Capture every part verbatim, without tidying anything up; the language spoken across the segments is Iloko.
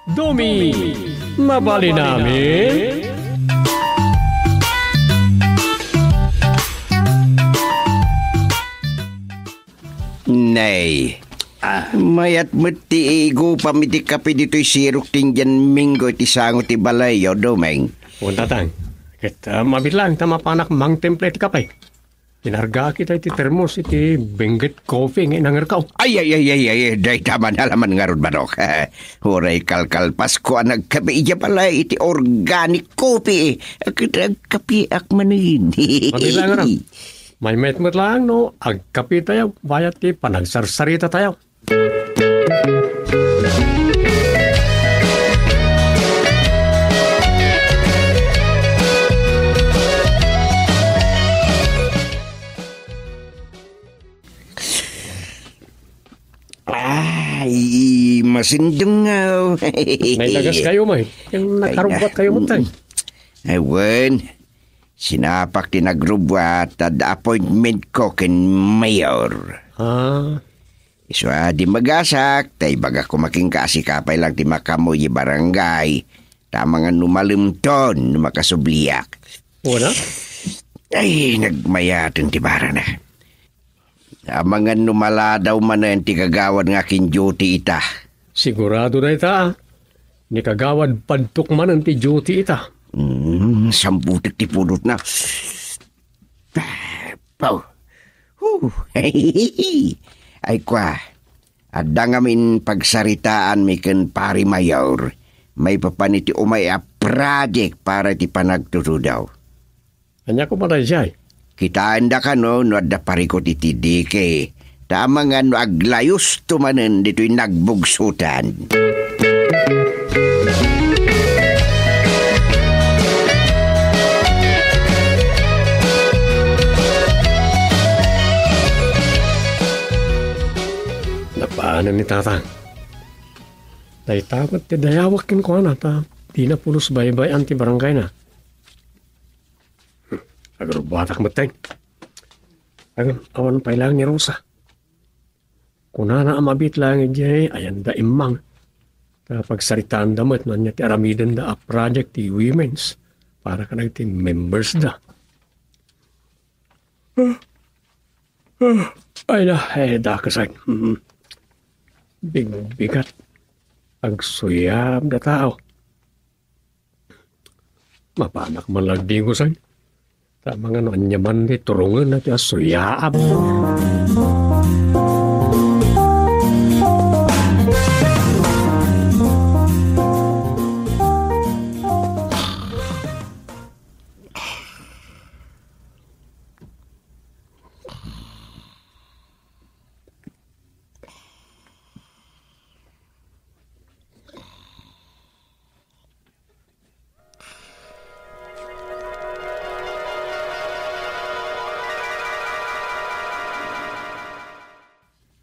Dumi, mabalin amin? Nay, mayat met ti igupam iti kape ditoy sirok ti Indian Minggo iti sango ti balay, o Doming. O, Tatang, ket, ah, mabiit laeng ta mapanak mangtimpla iti kape. Inargaak ita iti termos iti Benguet Coffee nga inangerko. Ay, ay, ay, ay, ay, dayta man alaman ngarud, manok. Uray kalkalpasko a nagkape idiay balay iti organic coffee. Ket agkapeak manen. Mabiit laeng ngarud. Maymayat met laeng no agkapetayo, bayat ti panagsarsarita tayo. Ay, masindengaw. Naitagas kayo, may. Yung nakarubbat kayo, mutay. Ay, wen. Sinapak ti nagrubbat, adda appointment ko ken mayor. Ah. Isu a dimmagasak, ta ibagak koma kenka a sika pay lang ti makaammo iti barangay, ta amangan no malemton no makasubliak. Wala? Ay, nagmayaten ti barana. Amangan no maladaw manen ti kagawad nga akin-duty ita. Sigurado dayta. Ni kagawad padtok manen ti duty ita. Mm, sambutek ti pudotna. Paw. Huh. Ay kua, adda ngamin pagsaritaanmi ken Pari Mayor maipapan iti umay a project para iti panagtutudaw. Ania koma daydiay? Kitaenda kano no adda parikut iti dike, ta amangan no aglayusto manen ditoy nagbugsotan. Napanen ni Tatang. Dayta met ti dayawek kenkuana ta dina pulos baybay-an ti barangayna. Agrubbuatak metten. Awan pay laeng ni Rosa. Kunana a mabiit laeng idiay ayanda immang. Ta pagsaritaanda met no ania ti aramidenda a project ti women's para kadagiti members da. Ay na, eh, dakes ay. Mm. Bigbigat. Agsuyab da tao. Mapanak man lagdi, Gusay. Ta amangan no ania man ti turongen na ti asuyaab.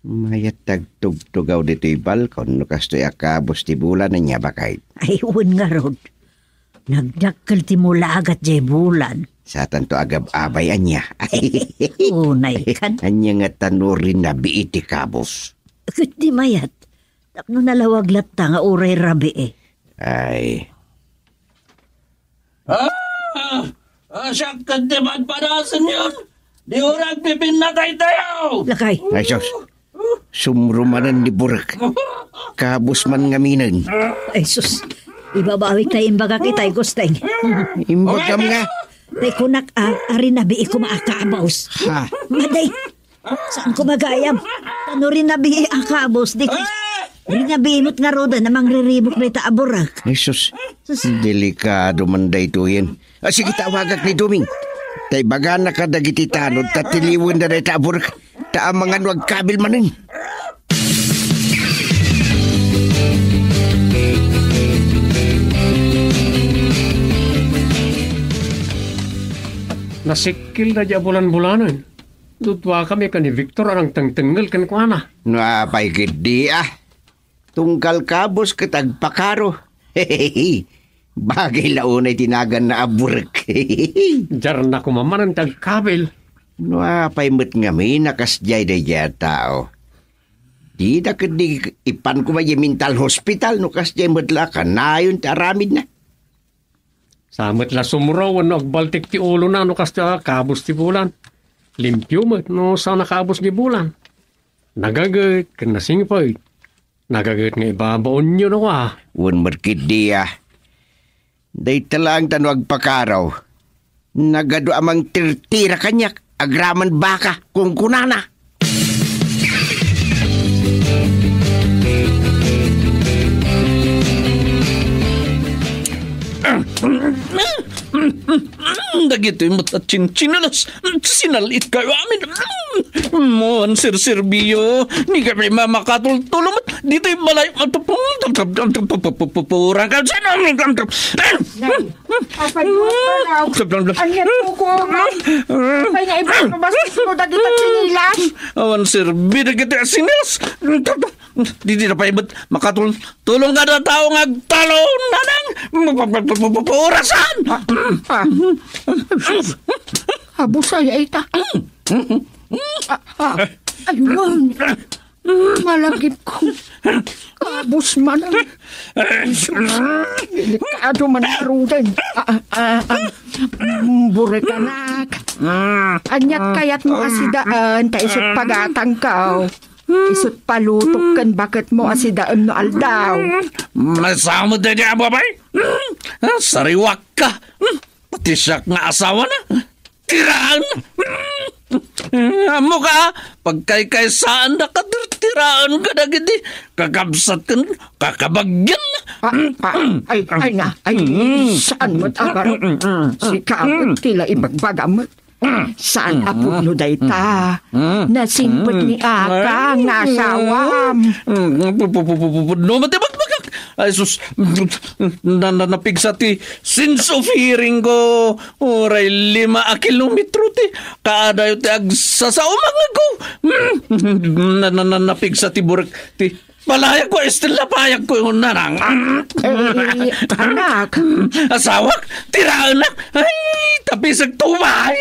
Mayat ti agtugtugaw ditoy balkon no kastoy a kabus ti bulan, ania, baket? Ay, wen ngarud. Nagdakkel ti mulagat jay bulan. Satanto agab-abay, ania? Unay kan. Ania nga ta no rinabii ti kabus? Ket di mayat. Tapno nalawag latta nga uray rabii. Ay. Ah! Ah, siak ket ti padpadasenyo. Di uray agpipinnatay tayo. Lakay. Ay, sus. Sumrumanan ni Burek. Kabus man ngaminen. Ay, sus. Ibabawi tay imbagak itay, Gusteng. Imbagam nga. Tay kunak a, a rinabii koma a kabus. Ha? Maday. Saan ko magayam? Tano rinabii a kabus, di ko. Rinabii met ngaruden a mangriribuk dayta a burak. Jesus, delikado man daytoyen. Ah, sige, tawagak ni Doming. Tay bagana kadagiti tanod, ta tiliwen da dayta a burak. Ta amangan no agkabil manen. Nasikkel da di a bulan-bulanen. Duduakami ken ni Victor a nangtengtengngel kenkuana. No apay ketdi, ah? Tunggal kabus ket agpakaro. Bagay la unay ti naganna a burek. Diarna koma manen ti agkabil. No apay met ngamin a kasdiay daydiay a tao? Dida ketdi ipan koma idiay mental hospital no kasdiay met la kanayon ti aramidna. Sa met la sumro wenno agbaltik ti ulona no kasdiay a kabus ti bulan. Limpio met no saan a kabus ni bulan. Nagaget ken nasingpet. Nagaget nga ibabaonyo no a. Wen met ketdi a. Dayta laeng ta no agpakaraw. Nagadu a mangtirtira kaniak, agraman baka, kunkunana. Dagitoy met a chinchinalas, sinal-itkayo amin. Mo, ang sirsirbio, ni kami mamakatultulo met, ditoy balay, pura ka, Nay, apay mo, apay, ania ti kukuam? Apay nga ibagbabastos mo dagita tsinelas? Awan serbi dagiti tsinelas. Didi na pay met makatulong ka na tao nga agtalon, nanang. Orasan! Ah, ah. Abusay ay ta. Ah, ah. Aywan. Malagip ko. Kabus man ang Jesus. Delikado man ang rudan. Ah, ah, ah, ah. Mm, burekanak. Aniat kayat mo asidaan, ta isut pagatang ka, oh. Isut palutok ken baket mo asidaan no aldaw. Masamo daydi a babay? Ah, sariwak ka. Pati siak nga asawa na. Tiraan! Ammo ka, pagkaykaysaanda ka, tirtiraan ka dagiti kakabsat ken kakabagyan. Ah, ah, ay, ay na, ay, saan met a baro? Sika met ti la ibagbagam met. Saan a pudno dayta? Nasingpet ni Aka nga asawam. Pu-, pu-, pu-, pu-, pu-, pudno met ti bagbagak. Ay, sus, na, na, napigsa ti sense of hearing ko. Uray lima a kilometro ti kaadayo ti agsasao, mangegko. Hmm. Na, na, na, napigsa ti burek ti palayagko, Estela, payagko, nanang. Eh, anak. Asawak, tiraenak. Ay, tapisek tumay.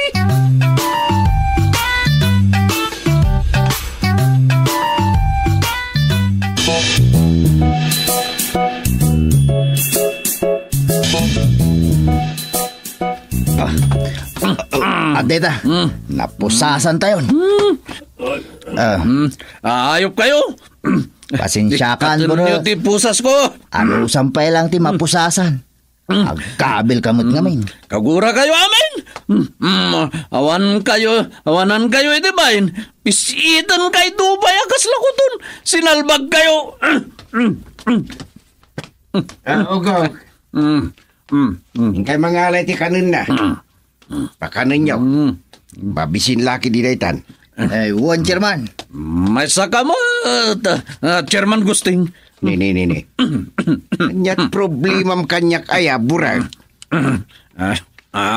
Ah. Adda ita. Hmm. Napusasan tayon. Hmm. Ah. Hmm. Ayop kayo. Pasensiakan, Ikatunyo bro. Ti pusas ko. Alusan pay lang ti mapusasan. Hmm. Agkabil ka met ngamin. Kagura kayo amin. Hmm. Hmm. Awan kayo, awanan kayo iti bain. Pisitan kayo pay a kasla kuton. Sinalbag kayo. Hmm. Hmm. Hmm. Ah, ugaw. Mm, mm, mm. Inkay mangalay ti kanenna. Mm, mm. Pakanenyo. Mm. Mabisin la ketdi daytan. Eh, wen, Chairman. Maysa ka met, ah, Chairman Gusting. Ni, ni, ni, ni. Aniat problemam kaniak aya, Burang? Ah,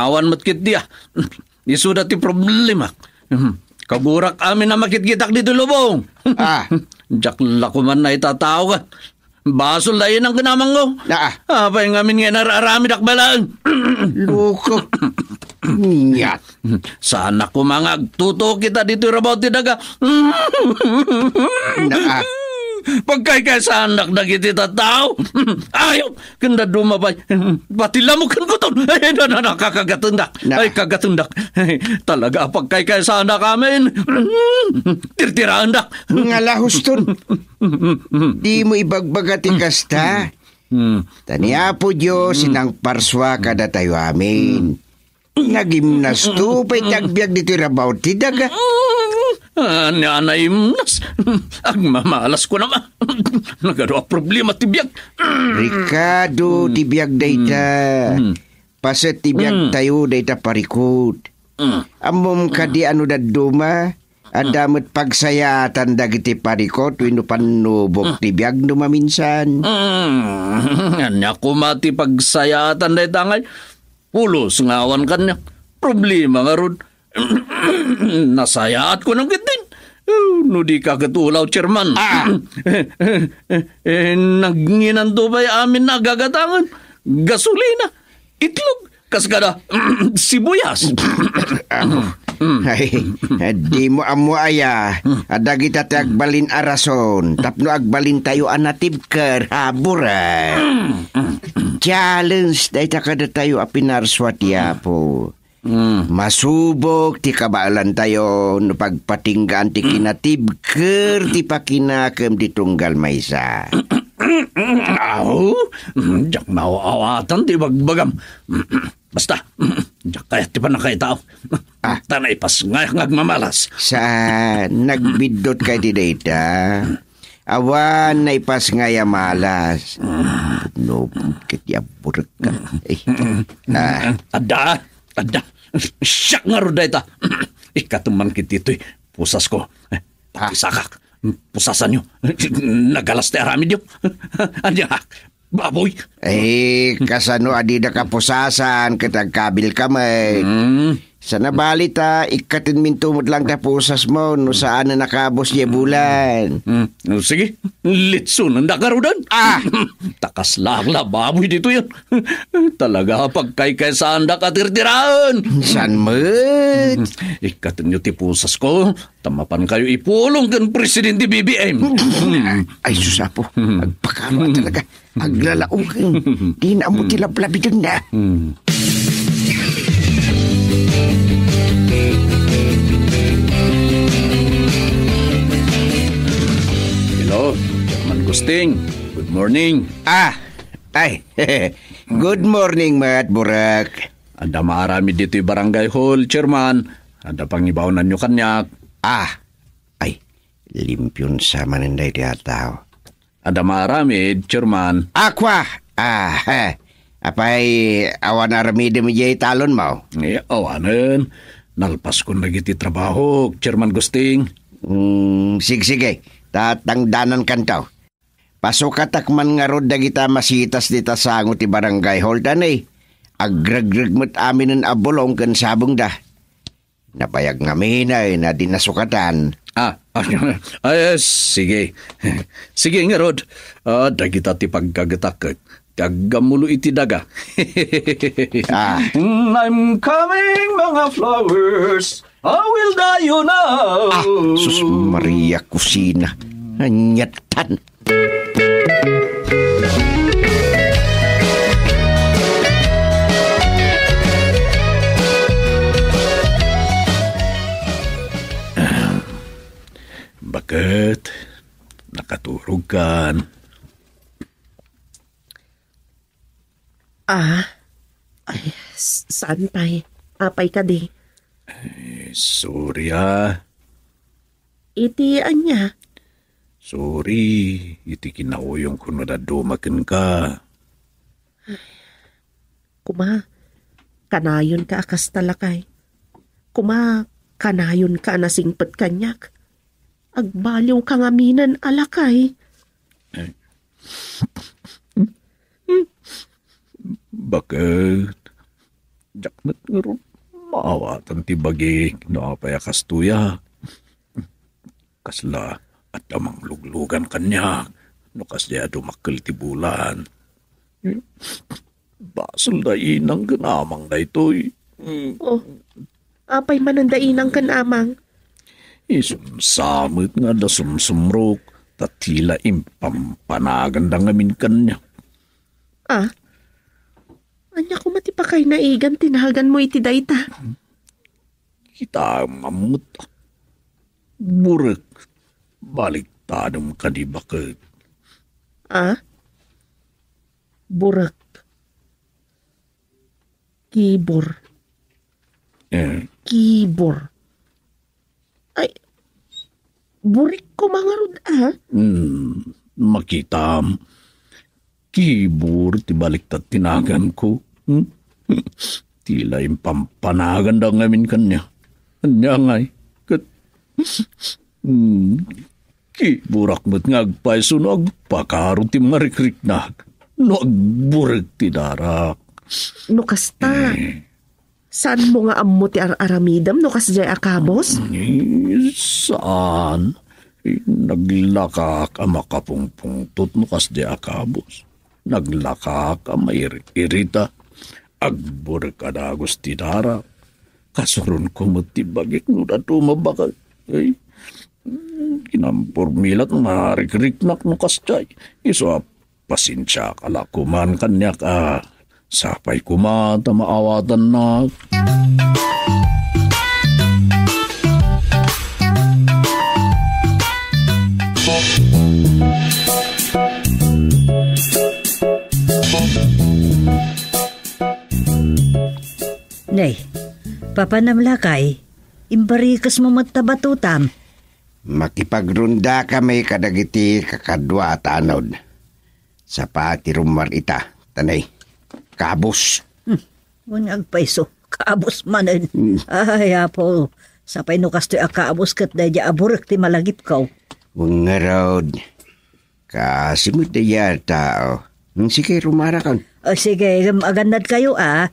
awan met ketdi, ah. Isuda ti problemak. Kagurak amin a makitkitak ditoy lubong. Ah. Diak la koman naitataogan. Basol da inang kinamango. Ah. Apay ngamin nga inar-aramidak balaan. Loko. Niat. Saanak koma nga agtutuok ita ditoy rabaw ti daga. Naa. Pagkaykaysaandak dagiti tattao. Ayop, ken dadduma pay. Pati lamok ken kuton. Ay, na, na, na, kakagatendak. Na. Ay, kagatendak. Ay, talaga, pagkaykaysaandak amin. Tirtiraandak. Nga lahuston. Dimo ibagbaga ti kasta. Hmm. Ta ni Apo Dios, hmm, inangparsua kadatayo amin. Hmm. Nagimnasto pay ti agbiag ditoy rabaw ti daga. Ah, ni Ana Imnas. Agmamalas ko naman. Nagadu a problema ti biag. Rikado ti biag dayta. Hmm. Paset ti biag tayo dayta parikot. Hmm. Ammom kadi ano dadduma? Adda met pagsayaatan dagiti parikot wenno pannubok ti biag no maminsan. Mm. Ania koma ti pagsayaatan dayta ngay? Pulos nga awan kaniak. Problema ngarud. Nasayaat ko nang kitin. No di ka ket ulaw, Chairman. Ah. Eh, nagnginanto pay amin a gagatangen. Gasolina. Itlog. Kas kada, sibuyas. Mm. Ay, di mo ammo aya, a dagita ti agbalin a rason tapno agbalintayo a natibker, ha, Burek. Mm, mm, mm. Challenge dayta kadatayo a pinarsua ti Apo. Mm. Masubok ti kabaelantayo no pagpatinggaan ti kinatibker ti pakinakem ti tunggal maysa. Aw, mm, diak maaw-awatan ti bagbagam. Basta, diak kayat ti pannakaitao. Ah. Ta naipasngayak nga agmamalas. Saan, nagbiddut kay ti dayta? Awan naipasngay a malas. No, ket ya burek ka. Eh, ah. Adda, adda. Siak ngarud dayta. Ikkatem man ket ditoy pusasko. Eh, pati sakak. Pusasanyo. Nagalas ti aramidyo. Ania, baboy? Eh, kasano a dida kapusasan ket agkabilka met? Hmm. Sana bali ta ikkatenminto met laeng ta pusasmo no saanen a kabus diay bulan. Hmm. O, sige, litsonendak ngaruden. Ah! Ta kasla la baboy ditoyen. Talaga, pagkaykaysaandak a tirtiraen. Saan met? Ikkatenyo ti pusasko. Ta mapankayo ipulong ken Presidente B B M. Ay, sus, Apo. Agpakama talaga. Aglalaoken. Di na ammo ti lablabidenna. Hello, Chairman Gusting. Good morning. Ah, ay. Good morning, met, Burek. Adda maaramid ditoy barangay hall, Chairman. Adda pangibaonanyo kaniak. Ah, ay, limpion sa manen daytoy a tao. Adda maaramid, Chairman. Akwa! Ah, eh. Apay, awan aramidem idiay talonmo? Eh, awanen. Nalpaskon dagiti trabahok, Chairman Gusting. Mm, sigsige. Tatangdanankanto. Pasukatak man ngarud dagita masitas dita sango ti barangay hall ta ni. Agregreg met aminen a bulong ken sabongda. Nabayag ngamin a di nasukatan. Ah, ah, ah, sige. Sige, ngarud. Ah, dagita ti pagkagetak ket ti aggammulo iti daga. Ah. I'm coming, mga flowers. How will die you now? Ah, sus Maria Kusina. Anyatan. Baket, nakaturogkan? Ah, ay, s-, saan pay? Apay kadi? Eh, sorry, ah. Iti ania? Sorry, iti kinauyongko no dadduma kenka. Kuma, kanayonka a kasta, lakay. Kuma, kanayonka a nasingpet kaniak. Agbaliwka ngaminen a lakay. Eh. Baket, diak met ngarud maawatan ti bagik no apay a kastoyak. Kasla adda mangluglugan kaniak no kasdiay a dumakkel ti bulan. Basol da inang ken amang daytoy. Mm. Oh, apay manen da inang ken amang? Isunsa met nga adda sumsumrok, ta tila impampanagan da ngamin kaniak. Ah? Ania koma ti pakaynaigan ti naganmo iti dayta? Kitaem ammo ta. Burek, baliktadem kadi, baket. Ah? Burek. Kibur. Eh. Kibur. Ay, burek koma ngarud, ah. Hmm, makitam. Kibur ti baliktad ti naganko. Hmm? Tila impampanagan da ngamin kaniak. Ania ngay? Ket, hmm, kiburak met nga agpayso no agpakaro ti marikriknak, no agburek ti darak. No kasta, eh, saanmo nga ammo ti ar-aramidem no kasdiay a kabus? Eh, saan? Eh, naglakak a makapungpungtot no kasdiay a kabus. Naglakak a mair-irita. Agburek a dagus ti darak. Kasuronko met ti bagik no dadduma bakay. Ay, kinampurmi la't marikriknak no kasdiay. Isu a, pasensiaka la koman kaniak a sapay koma ta maawatannak. Nay, papanam lakay, imbarikesmo met ta batutam. Makipagrundakami kadagiti kakadua a tanod. Sapa ti rummuar ita, ta nay, kabus. Hmm, wen nga agpayso, kabus manen. Hmm. Ay, Apo, sapay no kastoy a kabus ket daydi a burek ti malagipko. Wen ngarud, kaasi met daydi a tao. Hmm, sige, rumarakon. O, sige, agannadkayo, a.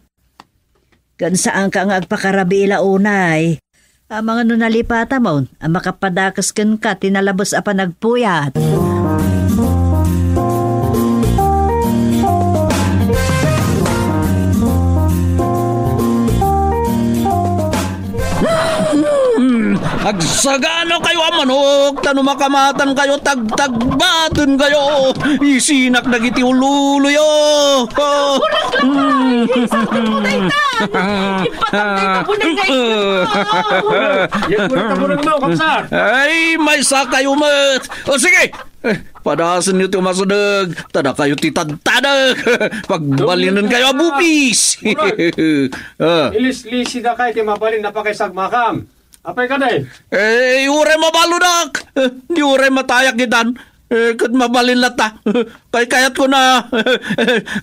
Ken saanka nga agpakarabii la unay. Amangan no nalipatamon a makapadakes kenka ti nalabes a panagpuyat. Hmm, agsagana kayo a manok, ta no makamatan kayo, tagtagbaten kayo. Isinak dagiti ululoyo. Burak lakay! Sakit mo daytan! Ipatang dayta buneng nga iskit mo! Yan po na kaburan mo, Kapsar! Ay, maysa kayo met! O sige! Eh, padasenyo ti umasideg, ta dakayo ti tadtadek! Pagbalinen kayo a bupis! Burak! Ah. Ilislisidakay ti mabalin a pakaisagmakam. Apay kadi? Eh, uray mabaludak! Eh, di uray matayak itan. Eh, ket mabalin latta. Kaykayatko na.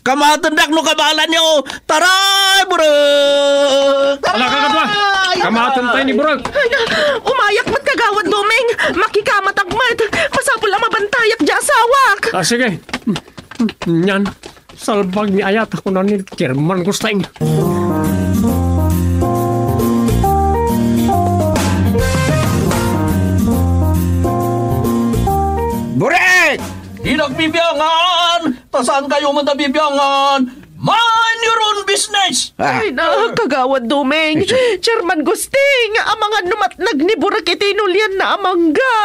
Kamatendak no kabalanyo. Taray, burek! Ala, kakadua. Taray! Kamaten tayo ni burek. Ay, umayak met, Kagawad Doming. Makikamatak met. Masapul a mabantayak di asawak. Ah, sige. Nyan. Salbag ni ayat, kuna ni Chairman Gusteng. Burek! Di nagbibiangan! Ta saan kayo man nabibiangan? Mind your own business! Ah. Ay na, Kagawad Doming. Ito. Chairman Gusteng, amangan no matnag ni Burek iti inulianna a mangga.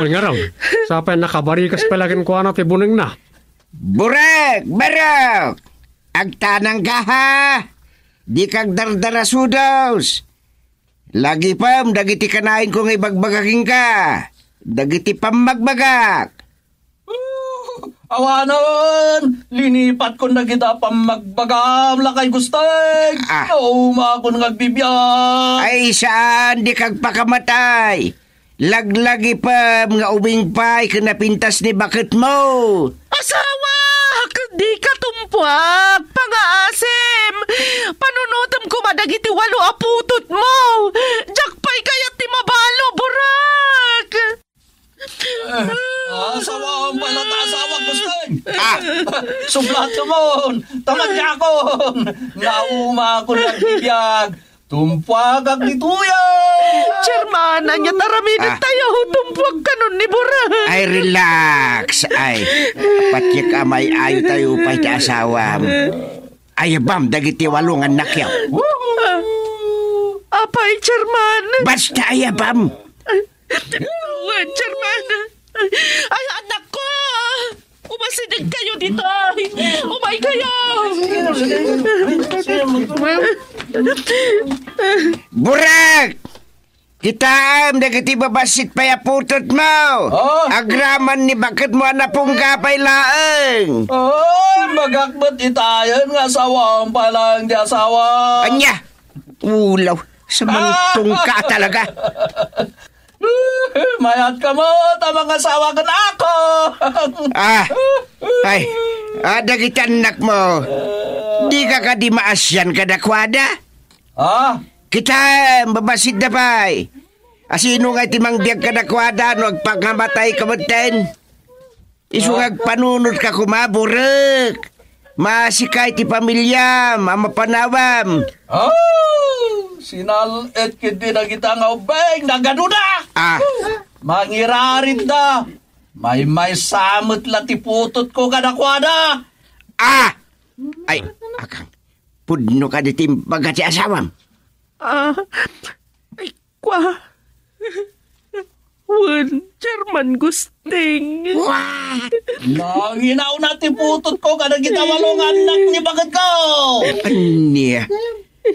Wen ngarud, sapay nakabarikas pay la kenkuana ti bunengna. Burek! Burek! Agtanangka, ha? Dika agdardarasudos. Lagipem dagiti kanayon ko nga ibagbaga kenka. Dagiti pammagbagak. Awanen, linipatkon dagita pammagbagam, lakay Gusteng. Ah. Naumakon nga agbibiag. Ay, saan, dika agpakamatay. Laglagipem nga ubing pay ken napintas ni baketmo. Asawak! Dika tumpuak! Pangaasim! Panunotem koma dagiti walo a putotmo! Diak pay kayat ti mabalu, Burek! Ah, asawam pay latta, asawak, Gusteng! Ah! Sublatemon! Tamadiakon! Naumakon nga agbibiag! Tumpuak ditoy, a! Chairman, ania ti aramidentayo? Ah. Tumpuak kanon ni Burek. Ay, relax. Ay, patiek a may-ayo tayo pay ti asawam. Ayabam dagiti walo nga annakyo. Apay, Chairman? Basta ayabam. Wen, Chairman. Ay, anakko! Umasideg kayo ditoy! Umay kayo! Burek! Kitaem dagiti babassit pay a putotmo! Oh! Agraman ni baketmo a napungga pay laeng! Oh, magakbet itayen nga asawam pay laeng di asawa! Ania? Ulaw, samantong ka talaga! Mayat ka mo, ta mangasawa ken ako. Ah, ay, ah, dagiti annakmo, dika kadi maasian kadakuada? Ah? Kitaem, babassit da pay. Asino nga iti mangbiag kadakuada no agpangamatay ka metten? Isu nga agpanunotka koma, Burek. Maasika iti pamiliam a mapanawam. Oh, sinal-et ketdi dagita nga ubbing, nagaduda! Ah. Mangiraridda. Maymaysa met la ti putotko kadakuada. Ah! Ay, akang, pudno kadi ti imbaga ti asawam? Ah, ay, kwa. Wen, Chairman Gusting. Wah! Nanginauna ti putotko kadagiti walo nga annak ni baketko. Ania?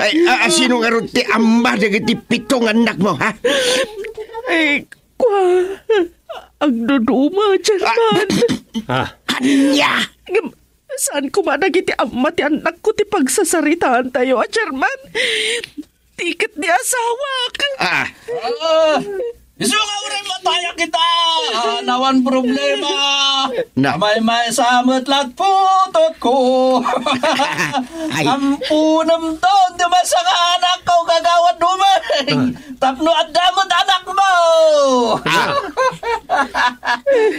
Ay, a, a, sino ngarud ti ama dagiti pito nga annakmo, ha? Ay, kwa. Agduduma, Chairman. Ah. Ania? Ngem, saan koma dagiti ama ti annakko ti pagsasaritaantayo a Chairman? Ti ket ni asawak. Ah. Ah, isu nga uray matayak kita. Ah, nawan problema. Na. Maymay sa met lat putotko. Ay. Ampunem ton ti maysa nga anakko, Kagawad Dumeng. Ah. Tapno adda met anakmo. Ah.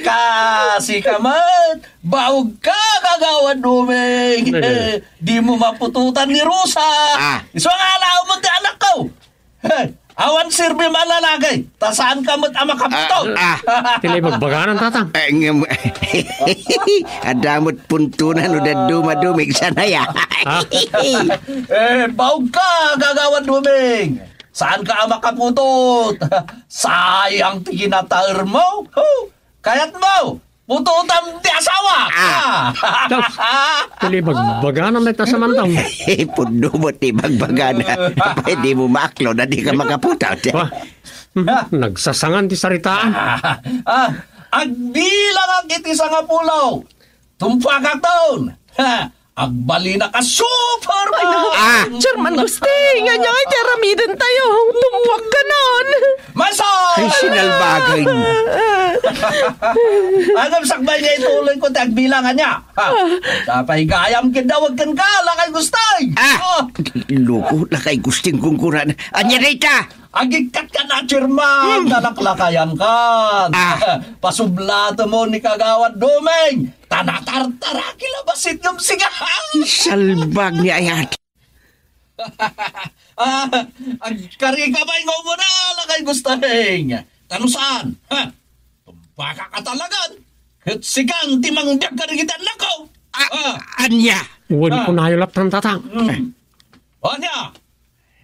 Kasi ka met. Baog ka, Kagawad Dumeng. Nagano? Dimo maputotan ni Rosa. Ah. Isu nga alaom ti anakko. Awan serbim a lalaki, ta saan ka met a makaputot. Ah, ah. Ti naibagbaganan, Tatang. Eh, ngem, adda met puntonan no dadduma, Dumeng, saan aya? Ah. Eh, baog ka, Kagawad Dumeng. Saan ka a makaputot? Sayang ti kinataermo. Huh! Kayatmo, putotam ti asawa. Ah. Ah. Tapos, ti naibagbagana met a samantam. Pudno met ti bagbagana. Apay dimo maaklo a dika makaputot. Wa, hmm, nagsasangan ti saritaan. Ah, agbilangak iti sangapulo. Tumpuakak ton. Ha, agbalinak a Superman! Ah! Chairman Gusting, ania ngay ti aramidentayo? Tumpuak kanon! Masay! Ay, sinalbagen. Agam sakbay nga ituloy ko ti agbilang, ania? Ha? Sapay gayam ket dawag kenka, Lakay Gusting! Ah! Oh! Loko, Lakay Gusting, kungkuran. Ania dayta? Agikkat kan a Chairman, hmm, nalaklakayan kan. Ah. Pasublatem ni Kagawad Dumeng. Ta natartaraki la bassit ngem sika. Salbag ni ayat. Ah, agkari ka pay nga umuna, Lakay Gusting. Ta no saan? Ha? Tumbaka ka talagan. Ket sikan ti mangbiag kadagiti annakko. Ah, ah. Ania? Wen, ah, kunayo latta, Tatang. Hmm. Ania?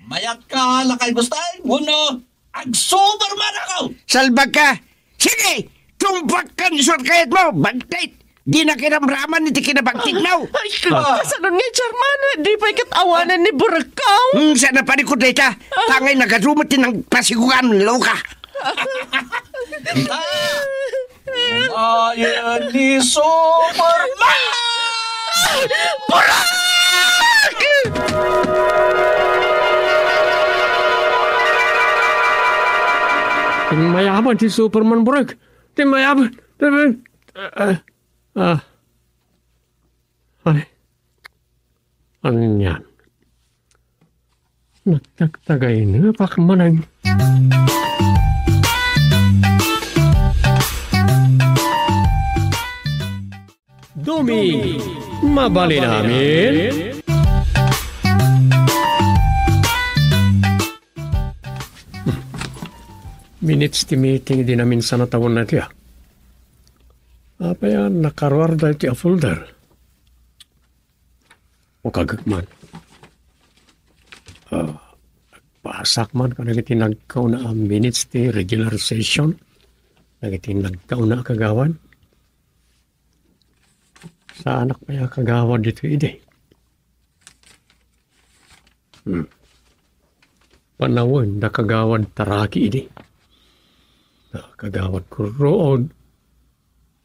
Mayat ka, Lakay Gusting? Wenno, ag-Superman ako! Salbag ka! Sige! Tumpak kan isu't kayat mo! Bagtit! Di na kiramraman iti kinabagtitmo! Ay, ah, kasanon nga, Chairman? Di pay ket awanen ni Burekkaw? Hmm, saan a panikod dayta? Ah. Tangay nagadu met ti nagpasigugan, loka! Ah! Ayan ni Superman! Burak! Tin mayaban ti Superman, Burak. Tin mayaban. Ah, ah, ah. Ay. Anian? Nagtagtagaynepak manen. Dumi, mabalin amin? Minutes ti meeting idi namin sana tawen na iti, ah. Apay a nakaruar daytoy a folder? O kagek man. Ah, nagpasak man kadagiti nagkauna a minutes ti regular session, dagiti nagkauna a kagawad. Saanak pay a kagawad ditoy idi. Hmm. Panawen da kagawad Taraki idi. Ah, kagawad Kurruod,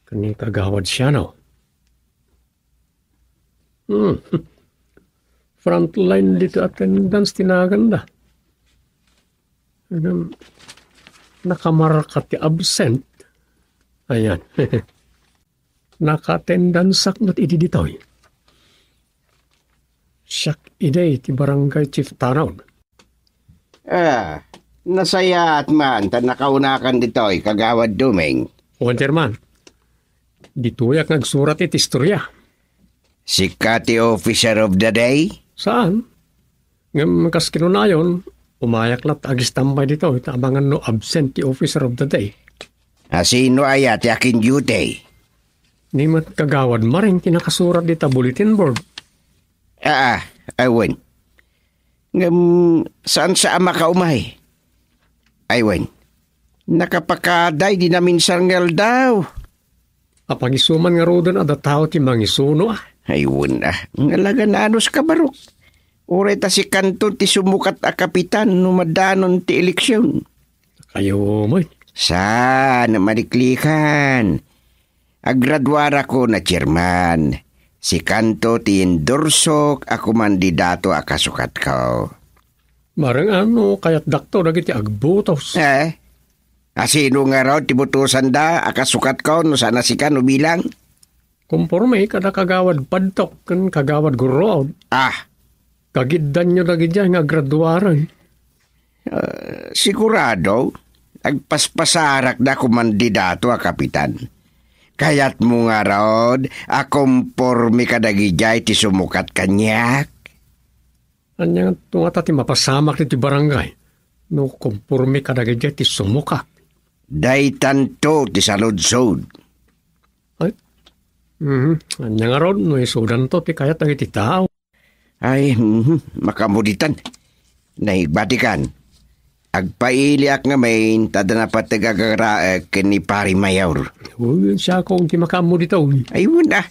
ken ni kagawad Siano. Hmm. Frontline dito attendance ti naganda. Ngem, nakamarka ti absent. Ayan. Naka-attendance-ak met idi ditoy. Siak idi ti barangay chief tanon. Ah, nasayaat man ta nakaunakan ditoy, Kagawad Dumeng. Wen, Chairman. Ditoyak nga agsurat iti istorya. Sika ti officer of the day? Saan? Ngem kas kinunayon, umayak latta agistambay ditoy, ta abangan no absent ti officer of the day. A sino aya ti akin duty? Ni met Kagawad Maring ti nakasurat dita bulletin board. Aa, awan. Ngem saan sa a makaumay? Ay wen, nakapakaday di naminsar nga aldaw. Apagisuman ngaruden a datao ti mangisuno, a? Ay wen, a. Nga laga naanus ka, Barok. Uray ta si Kanton ti sumukat a kapitan no madanon ti eleksion. Kayo met. Saan a maliklikan? Agraduarakon a chairman. Si Kanto ti endorsok a kumandidato a kasukatko. Mareng ano, kayatdakto dagiti agbutos. Eh? Asino ngarud ti butosanda a kasukatko no saan a sika no bilang? Komporme kada Kagawad Padtok ken Kagawad Gurruod. Ah. Kagiddanyo dagidiay nga agraduaren. Ah, sigurado, agpaspasarakda kumandidato a kapitan. Kayatmo ngarud a komporme kadagidiay ti sumukat kaniak? Ania ngarud ngata ti mapasamak ditoy barangay no komporme kadagidiay ti sumukat? Daytanto ti saludsod. Ay? Mhm. Ania ngarud no isudanto ti kayat dagiti tao? Ay, mhm, makamuditan. Naibatikan. Agpailiak ngamin ta adda napateg a gagaraek ken ni Pari Mayor. Uy, siakon ti makaammo ditoy. Ay, wen, a.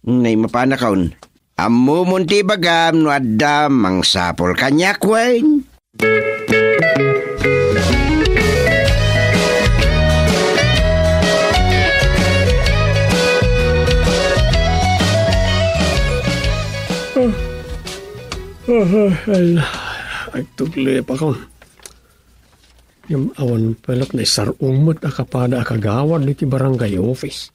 Nay, mapanakon. Ammomon ti ibagam no adda mangsapul kaniak wen. Ah, ah, ah, ay, agtuglipakon. Ngem awan pay latta naisar-ong met a kapada a kagawad ditoy barangay office.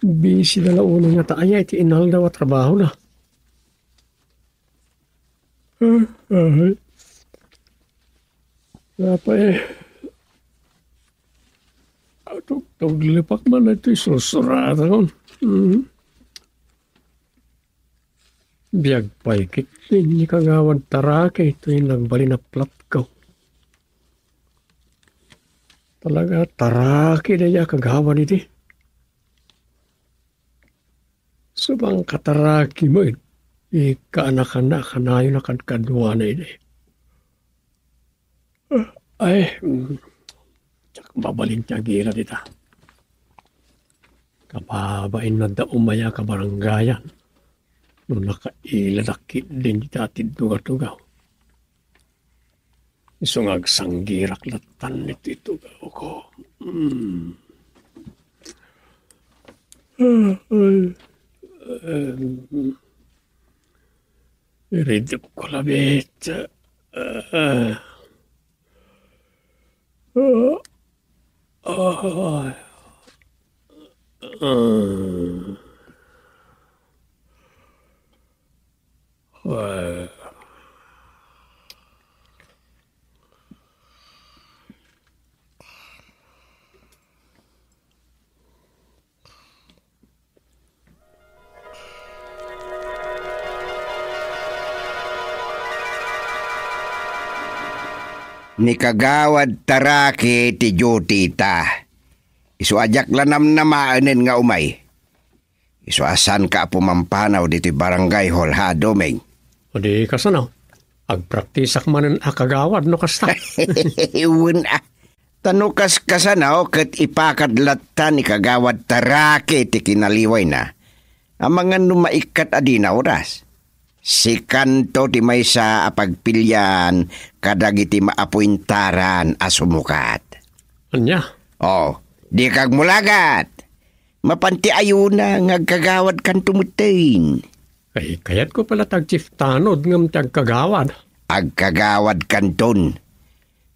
Busy da la unay ngata aya iti inaldaw a trabahona. Ah, ah. Apay, agtugtuglipak man daytoy sursurat, a. Mhm. Biag pay ketdin ni Kagawad Taraki toy nagbalin a platko. Talaga, Taraki daydiay a kagawad idi. Subang ka Taraki met, ikkaanakan a kanayon a kadkaduana idi. Ay, mm, diak mabalin ti agila dita. Kababain nadda umay a kabarangayan no nakailada ketdin dita ti tugaw-tugaw. Isu nga agsanggirak lattan iti tugawko. Mm. Ah, ay. Em, iridepko labi. Ah. Ah. Ah. Ah. Ah. Ni Kagawad Taraki ti duty ita. Isu a diak la namnamaenen nga umay. Isu a saanka a pumampanaw ditoy barangay hall, ha, Doming? O di kasano? Agpraktisak manen a kagawad no kasta. Wen, a. Ta no kaskasano ket ipakad latta ni Kagawad Taraki ti kinaliwayna. Amangan no maikkat a dina oras. Sikanto ti maysa a pagpilian kadagiti maapuentaran a sumukat. Ania? O, dika agmulagat. Mapan ti ayona nga agkagawadkanto metten. Ay, kayatko pay la ti agchief tanod ngem ti agkagawad. Agkagawadkanton.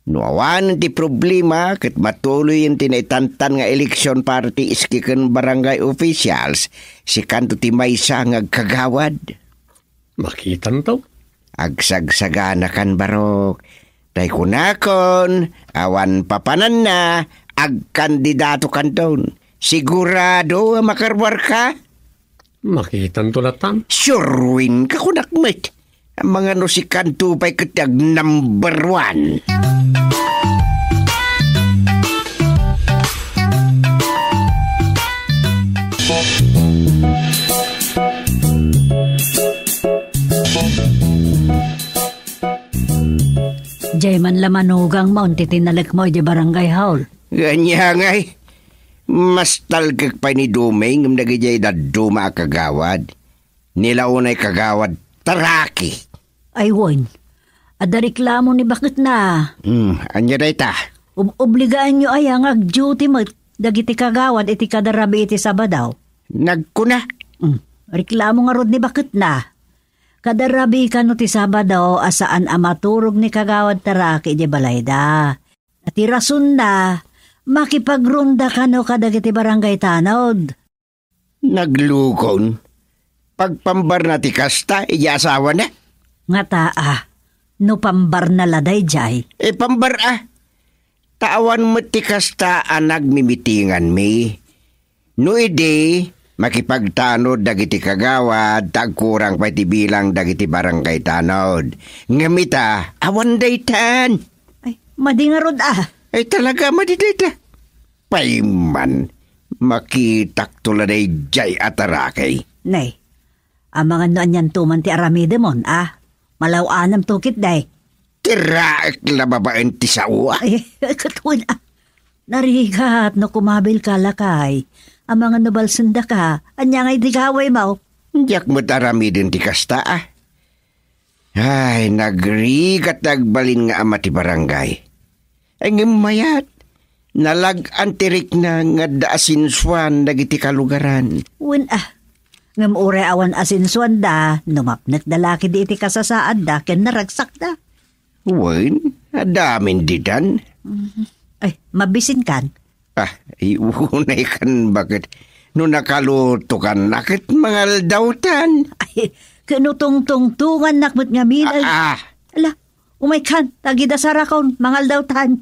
No awanen ti problema ket matuloyen ti naitantan nga eleksion para ti S K ken barangay officials, sikanto ti maysa nga agkagawad. Makitanto. Agsagsaganakan, Barok. Tay kunakon, awan papananna, agkandidatokanton. Sigurado a makaruarka? Makitanto lattan. Sure win ka kunak met. Amangan no sikanto pay ket ti ag number one. Diay man la manugangmo ti tinalekmo idiay barangay hall. Ania ngay? Mastalkek pay ni Duming ngem dagidiay dadduma a kagawad. Ni la unay kagawad Taraki. Ay wen, adda reklamo ni baketna. Hmm, ania dayta? Ob-, obligaanyo aya nga ag-duty met dagiti kagawad iti kada rabii iti Sabado? Nagkuna. Hmm, reklamo ngarud ni baketna. Kada rabii kano ti Sabado a saan a maturog ni kagawad Taraki idiay balayda. Ti rasonna, makipagronda kano kadagiti barangay tanod. Naglukon? Pagpambarna ti kasta idiay asawana? Ngata a, no pambarna la daydiay? E, pambar a. Ta awan met ti kasta a nagmimitinganmi. No idi, makipagtanod dagiti kagawad ta agkurang pay ti bilang dagiti barangay tanod. Ngem ita, awan daytan. Ay, madi ngarud a. Ay, talaga, madi dayta. Payman, makitakto la daydiay a Taraki. Nay, amangan no anianto man ti aramidemon, a? Malaw-anem to ketdi. Tiraek la babaen ti sao, a? Ay, ay, ket wen, a. Narigat no kumabilka, lakay. Amangan no balsendaka, ania ngay ti gawaymo? Diak met aramiden ti kasta, a. Ay, nagrigat ti agbalin nga ama ti barangay. Ay, ngem mayat, nalag-an ti rikna nga adda asensuan dagiti kalugaran. Wen, a. Ngem uray awan asensuanda, no mapnekda la ketdi iti kasasaadda ken naragsakda. Wen, adda amin ditan. Mhm. Ay, mabisinkan? Ah, ay, unay kan, baket no nakalutokan, a ket mangaldawtan. Ay, ket no tungtungtungannak met ngamin, ay. Ah, ah. Ala, umaykan, ta gidasarakon, mangaldawtan.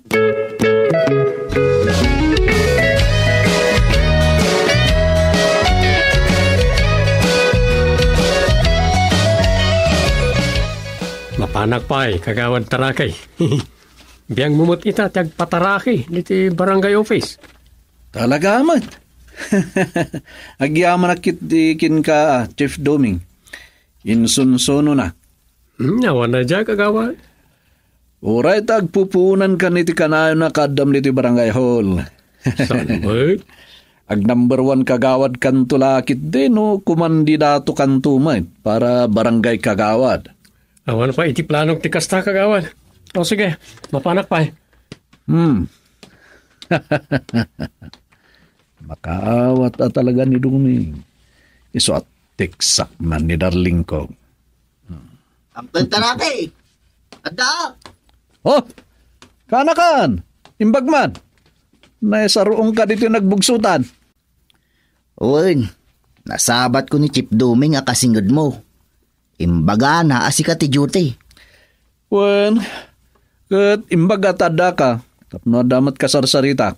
Mapanak pay, Kagawad Tarakay. Biangmo met ita ti agpataraki diti barangay office. Talaga met. Agyamanak ket di kenka, Chief Doming. Insunsunonak. Hmm, awan a diak, Kagawad. Uray ta agpupuonankan iti kanayon a kaaddam ditoy barangay hall. Saan met? Ag number one kagawadkanto la ketdi no kumandidatokanto met para barangay kagawad. Awan pay iti planok ti kasta, Kagawad. O sige, mapanak pay. Hmm. Makaawat a talaga ni Doming. Isu a tiksak man ni darling ko. Uncle Taraki! Adda! Oh! Kanakan! Imbag man! Naisaruongka ditoy nagbugsutan. Wen, nasabatko ni Chief Doming a kasingedmo. Imbagana a sika ti duty. Wen, ket imbag a ta addaka, tapno adda met kasarsaritak.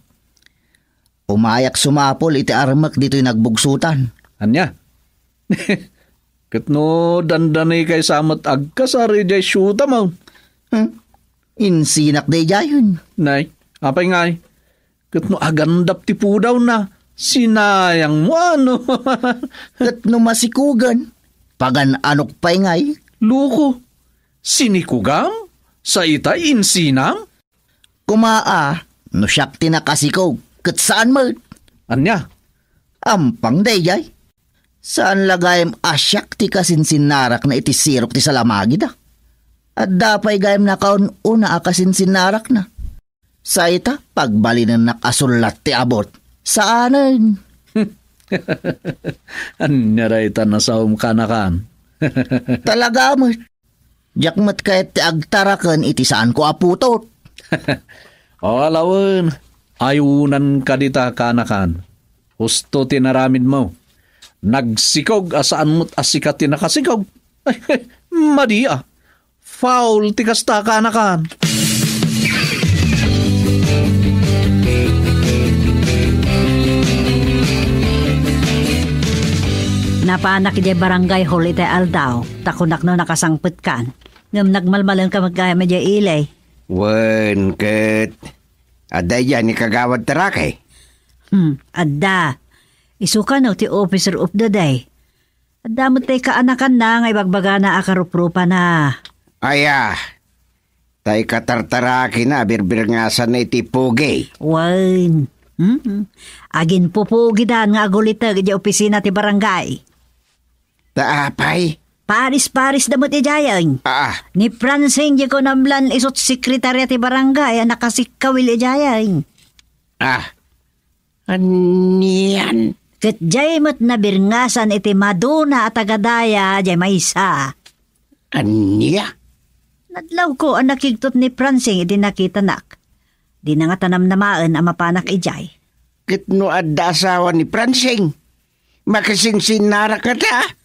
Umayak sumapul iti armek ditoy nagbugsutan. Ania? Ket no dandanikay sa met agkasar idiay siuta, maw? Hmm? Insinak daydiayen. Nay, apay ngay? Ket no agandap ti pudawna, sinayangmo, ano? Ket no masikogen, pagan-anok pay ngay? Loko, sinikogam? Sa ita insinam? Koma a, no siak ti nakasikog, ket saan met. Ania? Ampang daydiay. Saan la gayam a siak ti kasinsinnarakna iti sirok ti salamagida. Adda pay gayam nakaun-una a kasinsinnarakna. Sa ita, pagbalinennak a sullat ti abut. Saanen. Ania dayta nasaom, Kanakan? Talaga met. Diak met kayat ti agtaraken iti saanko a putot. O, ala wen, ayunanka dita, Kanakan. Husto ti naramidmo. Nagsikog a saan met a sika ti nakasikog. Madi a. Foul ti kasta, Kanakan. Napanak idiay barangay hall itay aldaw, ta kunak no nakasangpetkan. Ngem nagmalmalenka met gayam idiay ili. Wen, ket adda idiay ni Kagawad Taraki? Hmm, adda. Isu kano ti officer of the day. Adda met tay kaanakanna nga ibagbagana a karuprupana. Aya, Ta ikatartarakina a birbirngasanna iti pugi. Wen. Mm. Aginpupugidan nga aguliteg idiay opisina ti barangay. Ta apay? Paris-paris da met idiayen. Ah. Ni Francine, di ko namlan isut' sekretarya ti barangay a nakasikkawil idiayen. Ah. Anian? Ket diay met nabirngasan iti maduna a tagadaya diay maysa. Ania? Nadlawko a nakigtot ni Francine idi nakitanak. Dina ngata namnamaen a mapanak idiay. Ket no adda asawa ni Francine, makasinsinnarak ngata?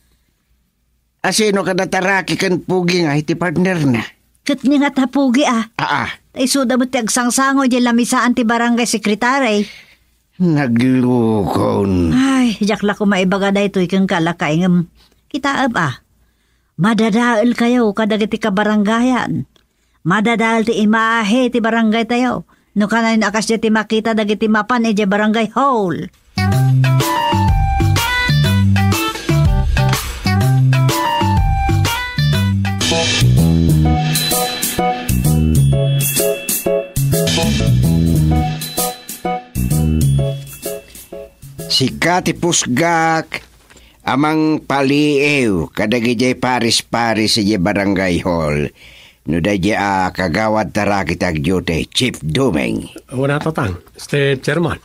Asino kada taraki ken pugi nga iti partnerna? Ket ni ngata pugi a. Aa. Ta isuda met ti agsangsango idiay lamisaan ti barangay sekretari. Naglukon. Ay, diak la koma ibaga daytoy kenka, lakay, ngem kitaem a. Madadaelkayo kadagiti kabarangayan. Madadael ti imahe ti barangaytayo. No kanayon a kasdiay ti makita dagiti mapan idiay barangay hall. Sika ti pusgak a mangpaliiw kadagidiay paris-paris idiay barangay hall no daydiay a kagawad taraki ti agdiute, Chief Dumeng. Wala, Tatang, Mister Chairman.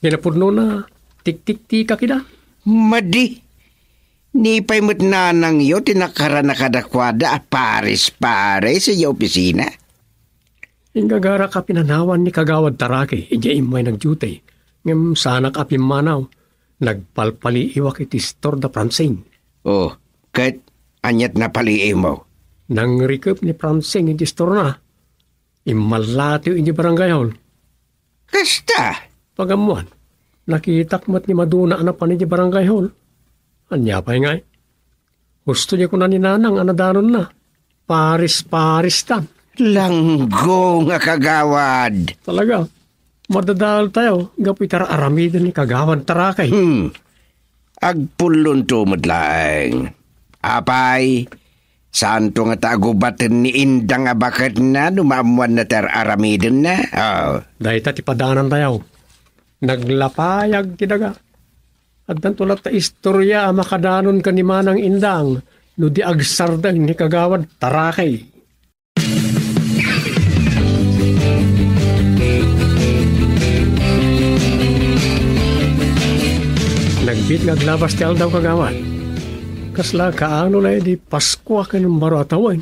Kinapudnona, tiktiktikak ida. Madi. Ni pay met nanangyo ti nakarana kadakuada a paris-paris idiay opisina? Inggagarak a pinanawan ni Kagawad Taraki idiay immay nagdiute, ngem saanak a pimmanaw. Nagpalpaliiwak iti istor da Francine. Oh, ket aniat napaliiwmo? Nangrikep ni Francine iti istorna. Immallatiw iti barangay hall. Kasta? Pagammoan, nakitak met ni Maduna a napan iti barangay hall. Ania pay ngay? Husto diay kuna ni Nanang a nadanonna. Paris-paristan. Langgo nga kagawad. Talaga, madadaeltayo gapu iti ar-aramiden ni Kagawad Tarakay. Hmm. Agpullonto met laeng. Apay, saanto ngata a gubaten ni Indang a baketna no maammoanna ti ar-aramidenna? Oh. Dayta ti padanantayo. Naglapayag ti daga. Addanto latta istoria a makadanon ken ni Manang Indang no di agsardeng ni Kagawad Tarakay. Nagbiit nga aglabas ti aldaw, Kagawad. Kasla kaano la idi Paskua ken baro a tawen?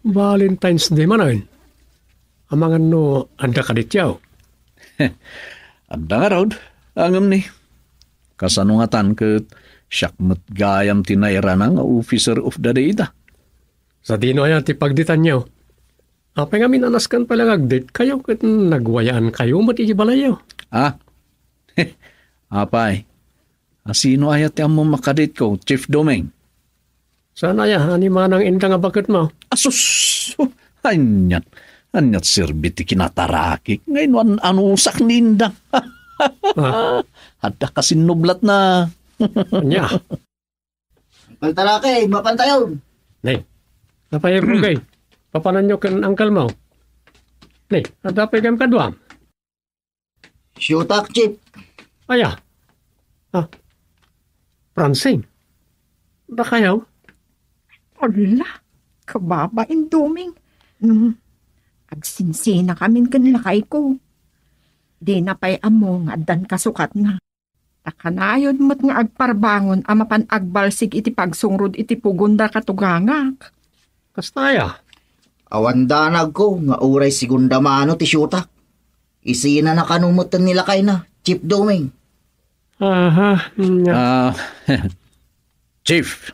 Valentine's Day manen. Amangan no adda kadityo? Adda ngarud, ngem ni. Kasano ngatan ket siak met gayam ti nairana nga officer of the day ita? Sadino aya ti pagditanyo? Apay ngamin a nasken pay la nga agdate kayo ket nagwayaan kayo met iti balayyo? Ah? Apay, asino aya ti ammom a kadate ko, Chief Doming? Saan aya a ni Manang Indang a baketmo? Asus! Aniat, aniat serbi ti kinatarakik nga inwan anusak ni Indang. Ah. Adda kasinnublatna. Ania? Uncle Tarakay, mapantayon. Nay, apay, Pugay? Papananyo ken uncle mo? Nay, adda pay gayam kaduam? Siyutak, Chief. Aya? Ah, Francine? Dakayaw? Ala, kababain Doming. Hmm, agsinsinakamin ken lakayko. Dina pay ammo nga addan kasukatna. Ta kanayon met nga agparbangon a mapan agbalsig iti pagsungrod iti pugonda katugangak. Kasta aya? Awan danagko nga uray segunda mano ti siyutak. Isina na kano met ni lakayna, Chief Doming. Aha, nya. Ah, Chief,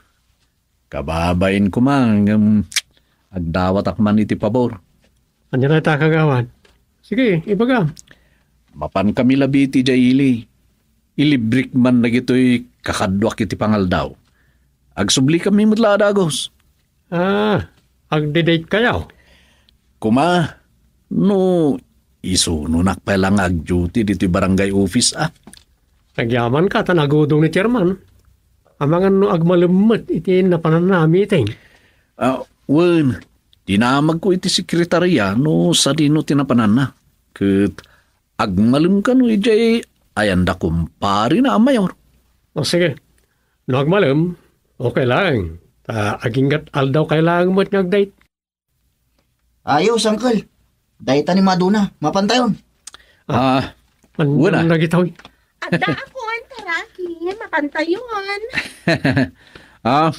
kababain koma ngem agdawatak man iti pabor. Ania dayta, Kagawad? Sige, ibagam. Mapan kami labi iti Jaili. Ilibrik man dagitoy kakaduak iti pangaldaw. Agsubli kami met la a dagus. Ah, agdi-date kayo? Kuma, no isunonak pay la nga ag-duty ditoy barangay office, ah. Agyaman ka ta nagudong ni chairman. Amangan no agmalemmet iti napananna a meeting. Ah, wen, Dinamagko iti sekretaria no sadino ti napananna. Ket agmalem kano idiay ayanda kumparina a mayor. O, sige. No agmalem, okay laeng. Ta aginggat aldaw kay laeng met nga agdate. Ayos, uncle. Dayta ni Maduna. Mapantayon. Ah, ah, wen a. Dagitoy. Adda ako, Taraki. Mapantayon. Ah,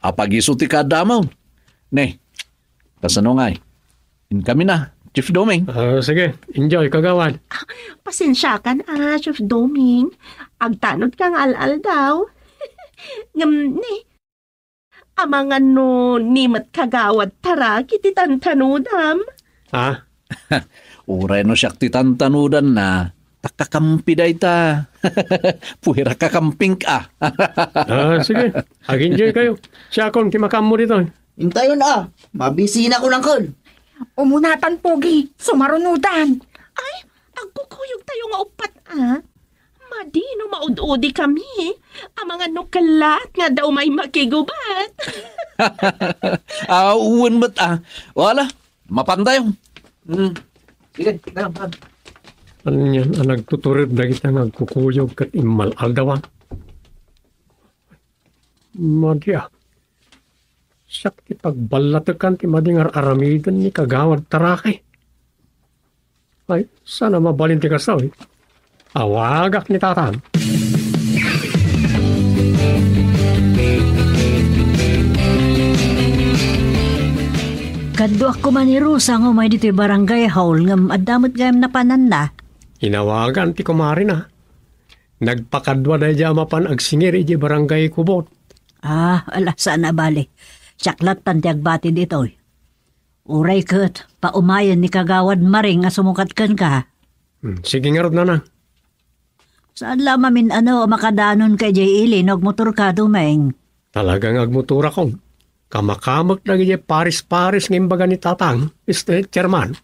apagiso ti kaadda mo. Ne, kasano ngay? Inkamina, Chief Doming. Ah, sige, enjoy, kagawad. Pasensiakan, ah, Chief Doming. Agtanod ka nga al-aldaw. Ngem, ne, amangan no ni met kagawad Taraki ti tantanudam. Ha? Uray no siak ti tantanudanna, ta kakampi dayta. Puwera kakampingka. Ah, sige. Ag-enjoy kayo. Siakon ti makaammo ditoy. Intayon a. Mabisina ko, uncle. Umunatan, Pogi. Sumarunudan. Ay, agkukuyog tayo nga uppat, ah. Madi no maud-udi kami. Amangan no kellat nga adda umay makigubat. Ah, wen met, ah. Wala, mapantayo. Hmm. Sige, tayo, tayo. Anian a nagtutured dagita nga agkukuyog ket immal-aldawan? Madi a. Siak ti pagballatekan ti madi nga ar-aramiden ni Kagawad Taraki. Ay, saan a mabalin ti kastoy? Awagak ni Tatang. Kaduak koma ni Rosa nga umay ditoy barangay hall ngem adda met gayam napananna. Inawagan ti kumarina. Nagpakadua daydiay a mapan agsingir idiay barangay Kubot. Ah, ala, saan a bali. Siak lattan ti agbati ditoy. Uray ket, paumayen ni Kagawad Maring a sumukat kenka. Hmm, sige ngarud, Nanang. Saan la mamin-ano a makadanonka idiay ili no agmotorka, Doming? Talaga nga agmotorakon. Kamakamek dagiti pares-pares nga imbaga ni Tatang, Mister Chairman.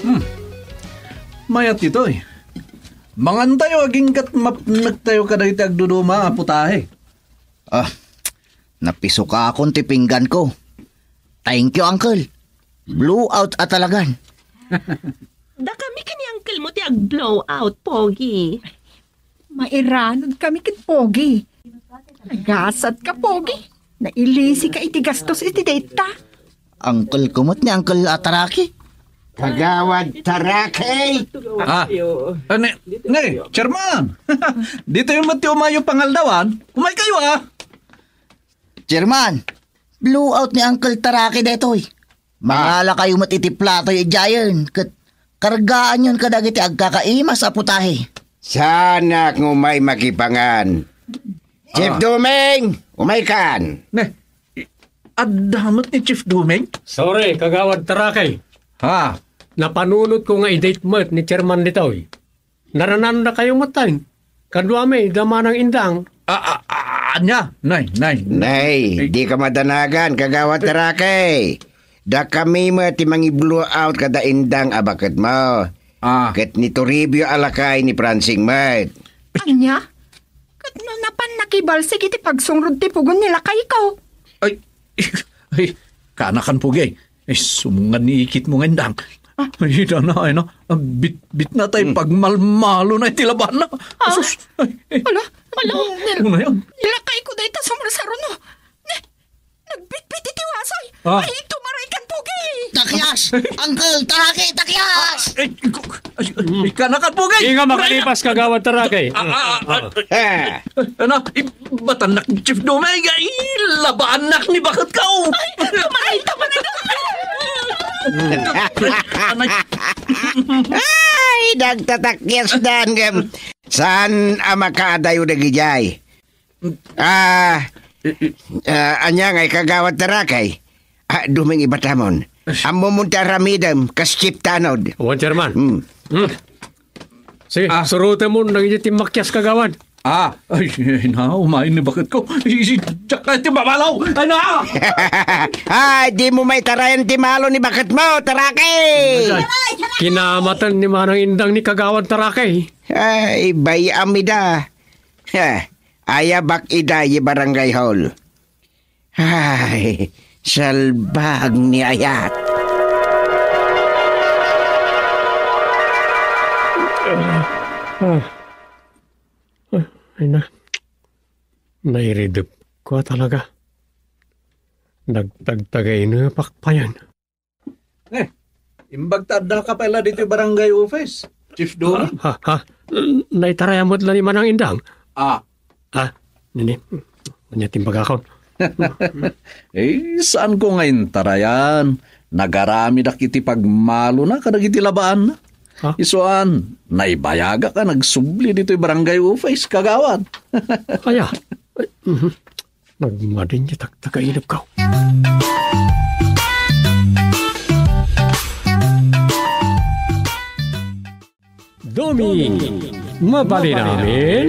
Hmm. Mayat itoy. Mangantayo agingga't mapnektayo kadagiti agduduma a putahe. Ah, napisukakon ti pingganko. Thank you, uncle. Blowout a talagan. Dakami ken ni uncle mo ti ag-blowout, Pogi. Mairanod kami ken Pogi. Nagasat ka, Pogi. Nailisi ka iti gastos iti dayta. Uncle ko met ni Uncle Ataraki. Kagawad Taraki! Ah, ah, ne, ne, Chairman! Ditoy met ti umayo pangaldawan. Umay kayo, ah! Chairman, blowout ni Uncle Taraki detoy. Ah. Mangala kayo met iti platoy idiayen, ket kargaanyon kadagiti agkakaimas a putahe. Saanak nga umay makipangan. Chief Ah. Duming, umay kan. Ne, i-, adda met ni Chief Duming? Sorry, Kagawad Tarakay. Ha? Napanunot ko nga i-date met ni Chairman ditoy. Narananda kayo met, tay. Kaduami, da manang indang. Ah, ah, ah, anya? Nay, nay. Nay, Ay. Di ka madanagan, Kagawad Tarakay. Dakami met ti mangi-blow out kada indang a baket mo. Ah. Ket ni Toribio a lakay ni Pransing met. Anya? Ket no napan nakibalsig iti pagsungrod ti pugon ni lakayko? Ay, ay, kanakan, Pogi. Ay, sumungan ni ikit mo nga indang. Ah. Ay, ida na, ay na. Ah, bit-, bitna tay Hmm. pagmalmalo na iti labanna. Ah? Sus, ay, ay. Ala, ala. Ano na yan? Lakayko dayta sumarsaruno. Ne, nagbitbit iti wasoy. Ah. Ay, tumaray kan, Pogi. Takyas! Uncle, Taraki, takyas! Ay, ay, ay, ay, kanakan, Pogi! Di nga makalipas, Kagawad Tarakay. Ah, ah, ah, ah. Eh. Ano? Ibatannak, Chief Duming, ay, labaannak ni baket ka, oh. Ay, tumaray, tumaray, tumaray. Ay, nagtatakyas dan, gem. Saan a makaadayo dagidiay? Ah, ah, anya nga, Kagawad Tarakay? Ah, Duming, ibatamon. Ammomon ti aramidem, kas Chief Tanod. Wan, Chairman. Hmm. Hmm. Sige, Ah. surutemon dagiti timmakyas, Kagawad. Ah, ay, ay, na, umain ni baket ko. Isi, diak na ti mabalaw. Ay, na! Ay, dimo maitarayan ti malo ni baketmo, Taraki! Ay, kinamatan ni Manang Indang ni Kagawad Taraki. Ay, bay-am ida. Ha, ayabak ida idiay barangay hall. Ay, salbag ni ayat. Ah, ah, ay na. Nairidep ko talaga. Nagtagtagainepak payen. Eh, imbag ta addaka pay la ditoy barangay office, Chief Domi. Ha, ha, ha? Naitarayan met la ni Manang Indang? Ah. Ah, nini, ania ti imbagakon? Eh, saanko nga intarayan. Nagaramidak iti pagmalona kadagiti labaanna. Ha? Isuan, naibayagak a nagsubli ditoy barangay office, kagawad. Aya? Ay, mhm. Nagmadin ti tagtagainepko. Domi, mabalin amin?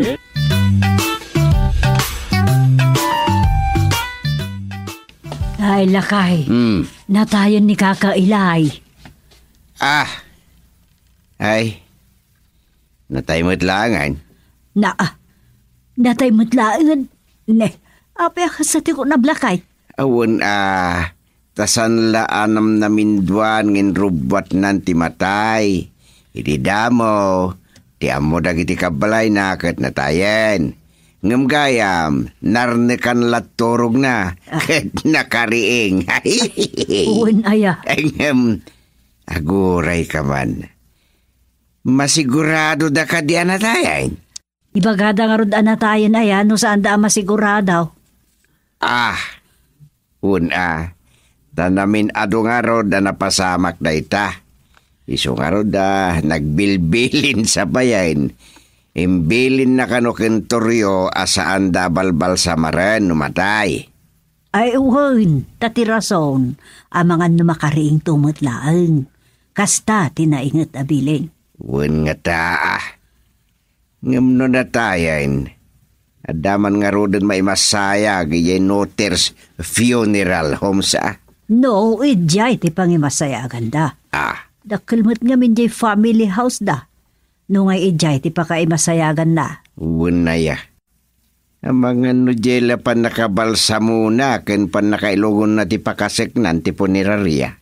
Ay, lakay. Hmm. Natayen ni Kaka Ilay. Ah. Ay. Natay met laengen. Na, ah, natay met laengen. Ne, apay a kasta ti kunam, lakay? Awan a, ta saan la a namnaminduan nga inrubbuatnan ti matay. Idi damo, ti ammo dagiti kabbalayna ket natayen. Ngem gayam, narnekan la turogna, ah, ket nakariing. Wen aya. Ngem, agurayka man. Masigurado da kadi a natayen? Ibagada ngarud a natayen aya no saanda a masigurado. Ah, wen a, ta namin-adu ngarud a napasamak dayta. Isu ngarud a nagbilbilin sa payen. Imbilinna kano ken Torrio a saanda a balbalsamaren no matay. Ay, wen, ta ti rason, amangan no makariingto met laeng. Kasta ti nainget a bilin. Wen ngata, ah. Ngem no natayen, adda man ngaruden maimasayag idiay Noters Funeral Homes, ah. No, idiay ti pangimasayaganda. Ah. Dakkel met ngamin diay family house da. No ngay idiay ti pakaimasayaganna. Wen aya. Amangan no diay la pannakabalsamona ken pannakailugonna ti pakaseknan ti puneraria.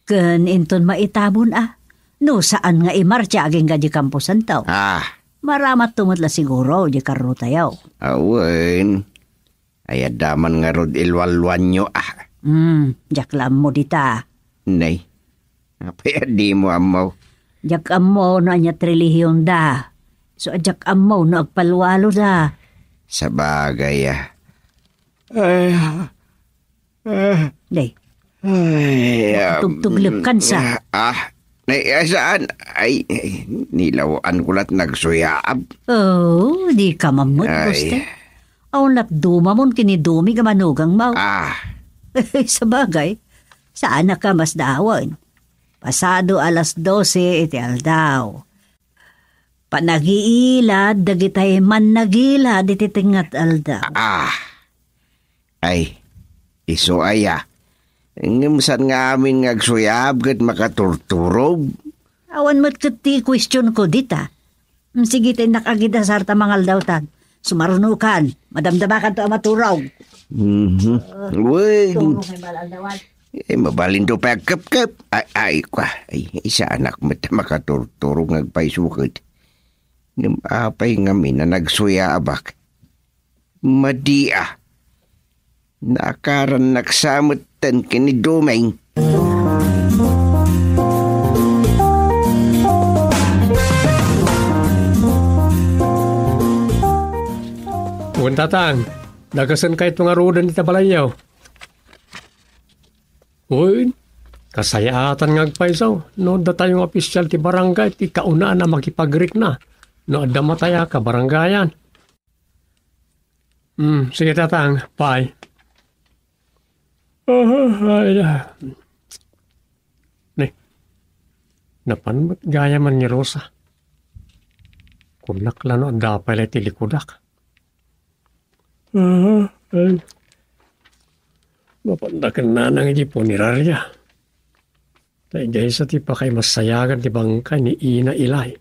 Ken inton maitabon a, no saan nga imarcha agingga di kamposanto. Ah. Maramatto met la siguro di karrotayo. Awen. Ay, adda man ngarud ilualluanyo, ah. Hmm, diak la ammo dita. Nay, apay a dimo ammo? Diak ammo no ania ti relihionda. So, diak ammo no agpalualoda. Sabagay, ah. Ay, ah. Nay. Ay, ah, tugtuglep kansa. Ah, ah. Nay, ah, saan? Ay, ay, nilaw-an ko la't nagsuyaab. Oh, di ka mamut, ay. Guste. Awan la't dumamon ken ni Domi nga manugangmo. Ah. Sabagay, saanak a masdawen. Pasado alas dose iti aldaw. Panagiilad dagitay mannagilad iti tengnga ti aldaw. Ah. Ay, isu aya. Ngem saan nga amin nga agsuyaab ket makaturturog? Awan met ket ti questionko dita. Mm, sige, ta innak agidasar ta mangaldawtan. Sumarunokan, madamdamakanto a maturog. Mhm. Uy. Turog ay malaldawan. Eh, mabalinto pay agkepkep. Ay, ay, kwa. Ay, saanak met a makaturturog nga agpayso ket. Ngem apay ngamin a nagsuyaabak? Madi a. Naakarannak sa metten ken ni Doming. Wen, Tatang, nagasen kayto ngaruden ita balayyo. Wen, kasayaatan nga agpayso no datayo nga opisyal ti barangay ti kaunaan a makipagrikna no adda matay a kabarangayan. Hmm, sige, Tatang. Bye. Ah, ay, ah. Ni, napan met gayam ni Rosa. Kunak la no adda pay la iti likudak. Ah, ay. Mapandaken nanang iti punerarya. Ta idiay sa ti pakaimasayagan ti bangkay ni Ina Ilay.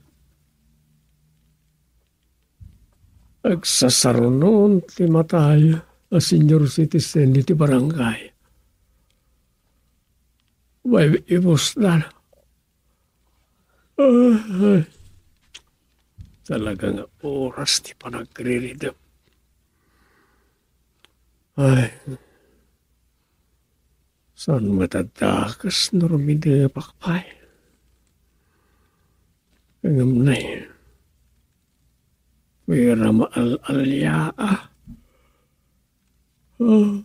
Agsasarunon ti matay a senior citizen diti barangay. Way, ibusdan. Ay, talaga nga oras ti panagriridem. Ay, saan met a dakes no rumidepak pay? Ngem nay, kuya, maal-alia, ah. Ah.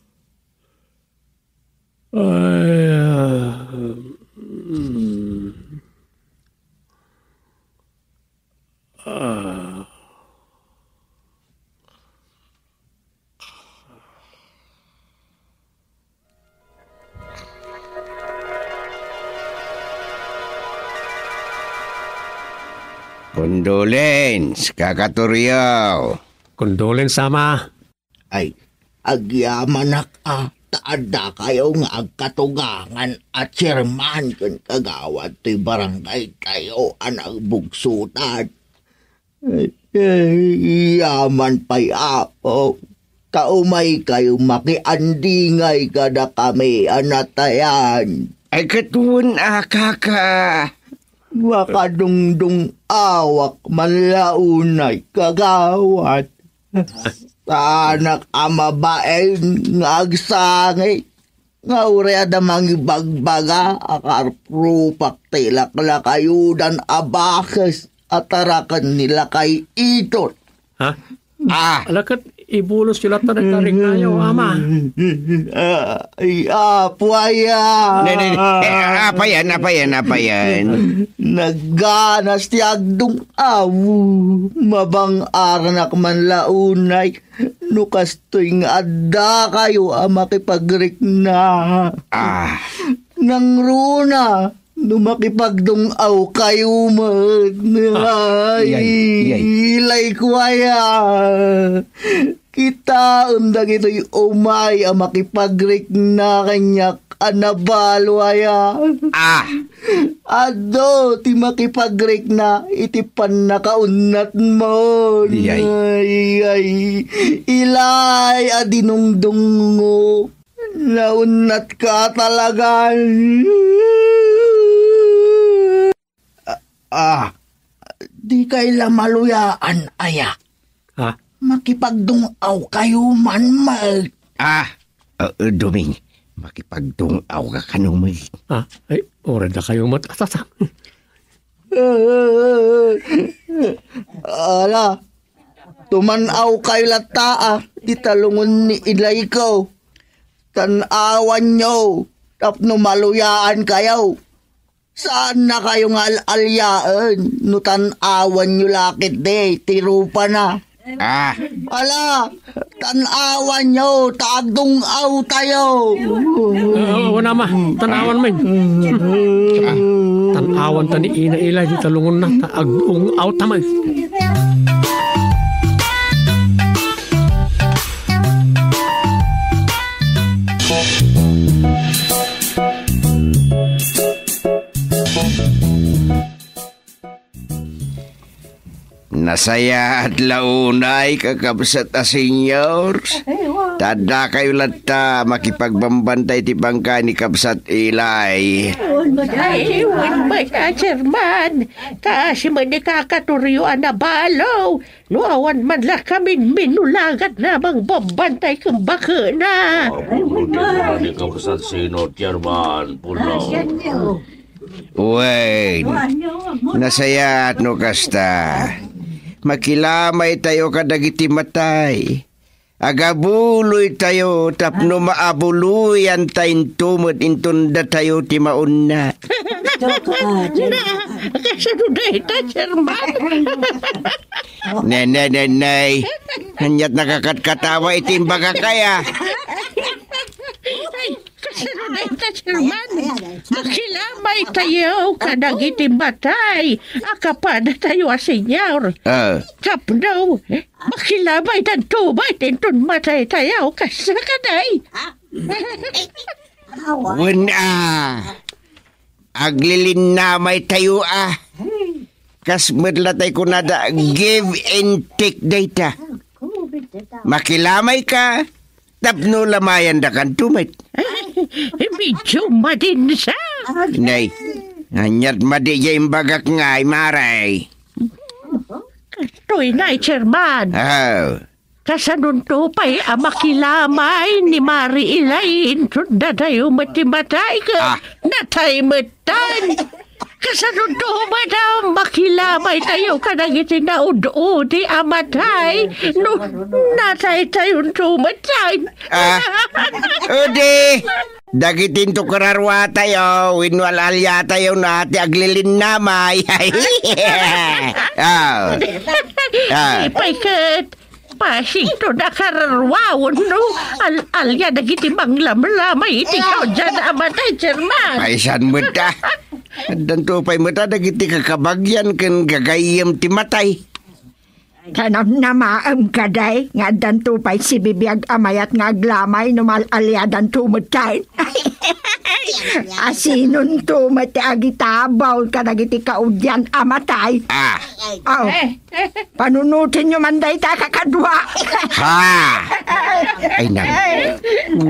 Ay, ah, mm. Ah. Condolence, Kaka Torrio. Condolence, Ama. Ay, agyamanak a ta addakayo nga agkatugangan a chairman ken kagawad toy barangaytayo a nagbugsutan. Ay, ay, yaman pay, Apo. Ta umaykayo makiandingay kadakami a natayan. Ay, ket wen a, Kaka. Makadungdung-awak man la unay, kagawad. Saanak a mabain nga agsangit, nga uray adda mangibagbaga a karprupak ti laklakayodan a bakes a taraken ni Lakay Iton. Ha? Ah. Ala, ket ibulosyo latta dagiti tarignayo, Ama. Ay, Apo aya. Ne, ne, ne. Eh, apayan, apayan, apayan. Nagganas ti agdung-aw. Mabang-aranak man la unay no kastoy nga addakayo a makipagrikna. Ah. Nangruna, no makipagdung-awkayo met. Ah, ay, iyay, iyay. Ilay ko aya. Kitaem dagitoy umay a makipagrikna kaniak a nabalo aya. Ah! Adu ti makipagrikna iti pannakaunnatmon. Iyay. Ay, ay, ilay a dinungdungngo. Naunnatka talaga. Ah, ah, dikay la maluyaan aya? Ha? Makipagdung-awkayo man met. Ah, ah, Doming, makipagdung-awka kano met? Ah, ay, uray dakayo met, atata. Ala, tuman-awkayo latta, ah, ti talongen ni ilayko. Tan-awanyo tapno maluyaankayo. Saannakayo nga al-aliaen no tan-awanyo la ketdi ti rupana. Ah. Ala, tan-awanyo ta agdung-awtayo. Ah, awan, Ama. Tan-awan, men. Ah, tan-awan ta ni Ina Ilay ti talongonna ta agdung-awta, men. Nasayaat la unay, kakabsat a seniors. Ay, wa. Ta addakayo latta makipagbambantay ti bangka ni Kabsat Ilay. Ay, wen met a, Chairman. Kaasi met ni Kaka Torrio a nabalo. No awan man la kamin minulagat na mangbambantay ken bakena. Apo, pudno ni Kabsat Sino, Chairman, pudno. Wen, nasayaat no kasta. Makilamaytayo kadagiti matay. Agabuloytayo tapno maabuloyanta inton met inton datayo ti maunna. Kasano dayta, Chairman? Ne, ne, ne, ne. Ania't nakakatkatawa iti imbagak aya? Ay, kasano dayta, Chairman? Makilamaytayo kadagiti matay a kapadatayo a senior. Ah. Tapno makilamaydanto met inton mataytayo, kasta kadi. Wen a, aglilinnamay tayo a. Kas met la tay kunada, give and take dayta. Makilamay ka, tapno lamayan da kanto met. Ay, medyo madinsa. Nay, aniat madi jay imbagak ngay, Mare? Toy na, Chairman. Oh. Kasanonto pay a makilamay ni Mari Elaine, sunda tayo met ti matay ka. Ah. Natay met tan. Kasanonto met a makilamay tayo kadagiti naud-udi a matay, no natay tayonto met tan. Ah. Udi, dagiti intokararua tayo, wenno al-alia tayo na ti aglilinnamay. Ah. Ah. Ipay ket, Pasinto da kararua wenno al-alia dagiti manglamlamay iti kaudyan a matay, Chairman. Paisan met a. Addanto pay met a dagiti kakabagian ken gagayyem ti matay. Kanam namaem kadi nga addanto pay sibibiag a mayat nga aglamay no mal-aliadanto met tayo. Asinonto met ti agitabaw kadagiti kaudyan a matay? Ah. Aw. Eh. Panunotenyo man dayta, kakadua. Ha! Ay, nang,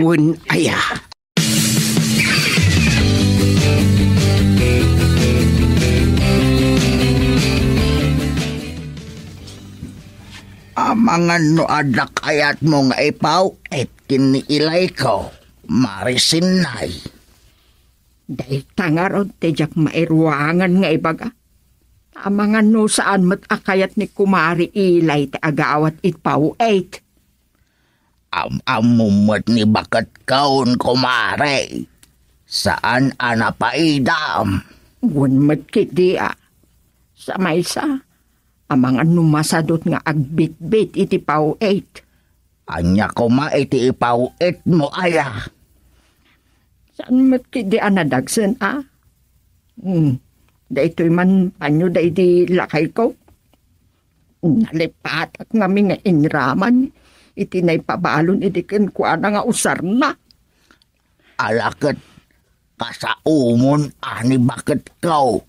wen aya. Amangan no adda kayatmo nga ipaw-it ken ni Ilayko, Mari Sinay. Dayta ngarud ti diak mairuangan nga ibaga. Amangan no saan met a kayat ni Kumare Ilay ti agawat iti paw-it. Am-ammom met ni baketkaon, kumare. Saan a napaidam. Wen met ketdi a. Sa maysa, amangan no masadut nga agbitbit iti paw-it. Ania koma iti ipaw-itmo aya? Saan met ketdi a nadagsen a? Hmm. Daytoy man panyo daydi lakayko. Nalipatak ngamin nga inraman iti naipabalon idi kenkuana nga usarna. Ala ket kasaomon a ni baketko.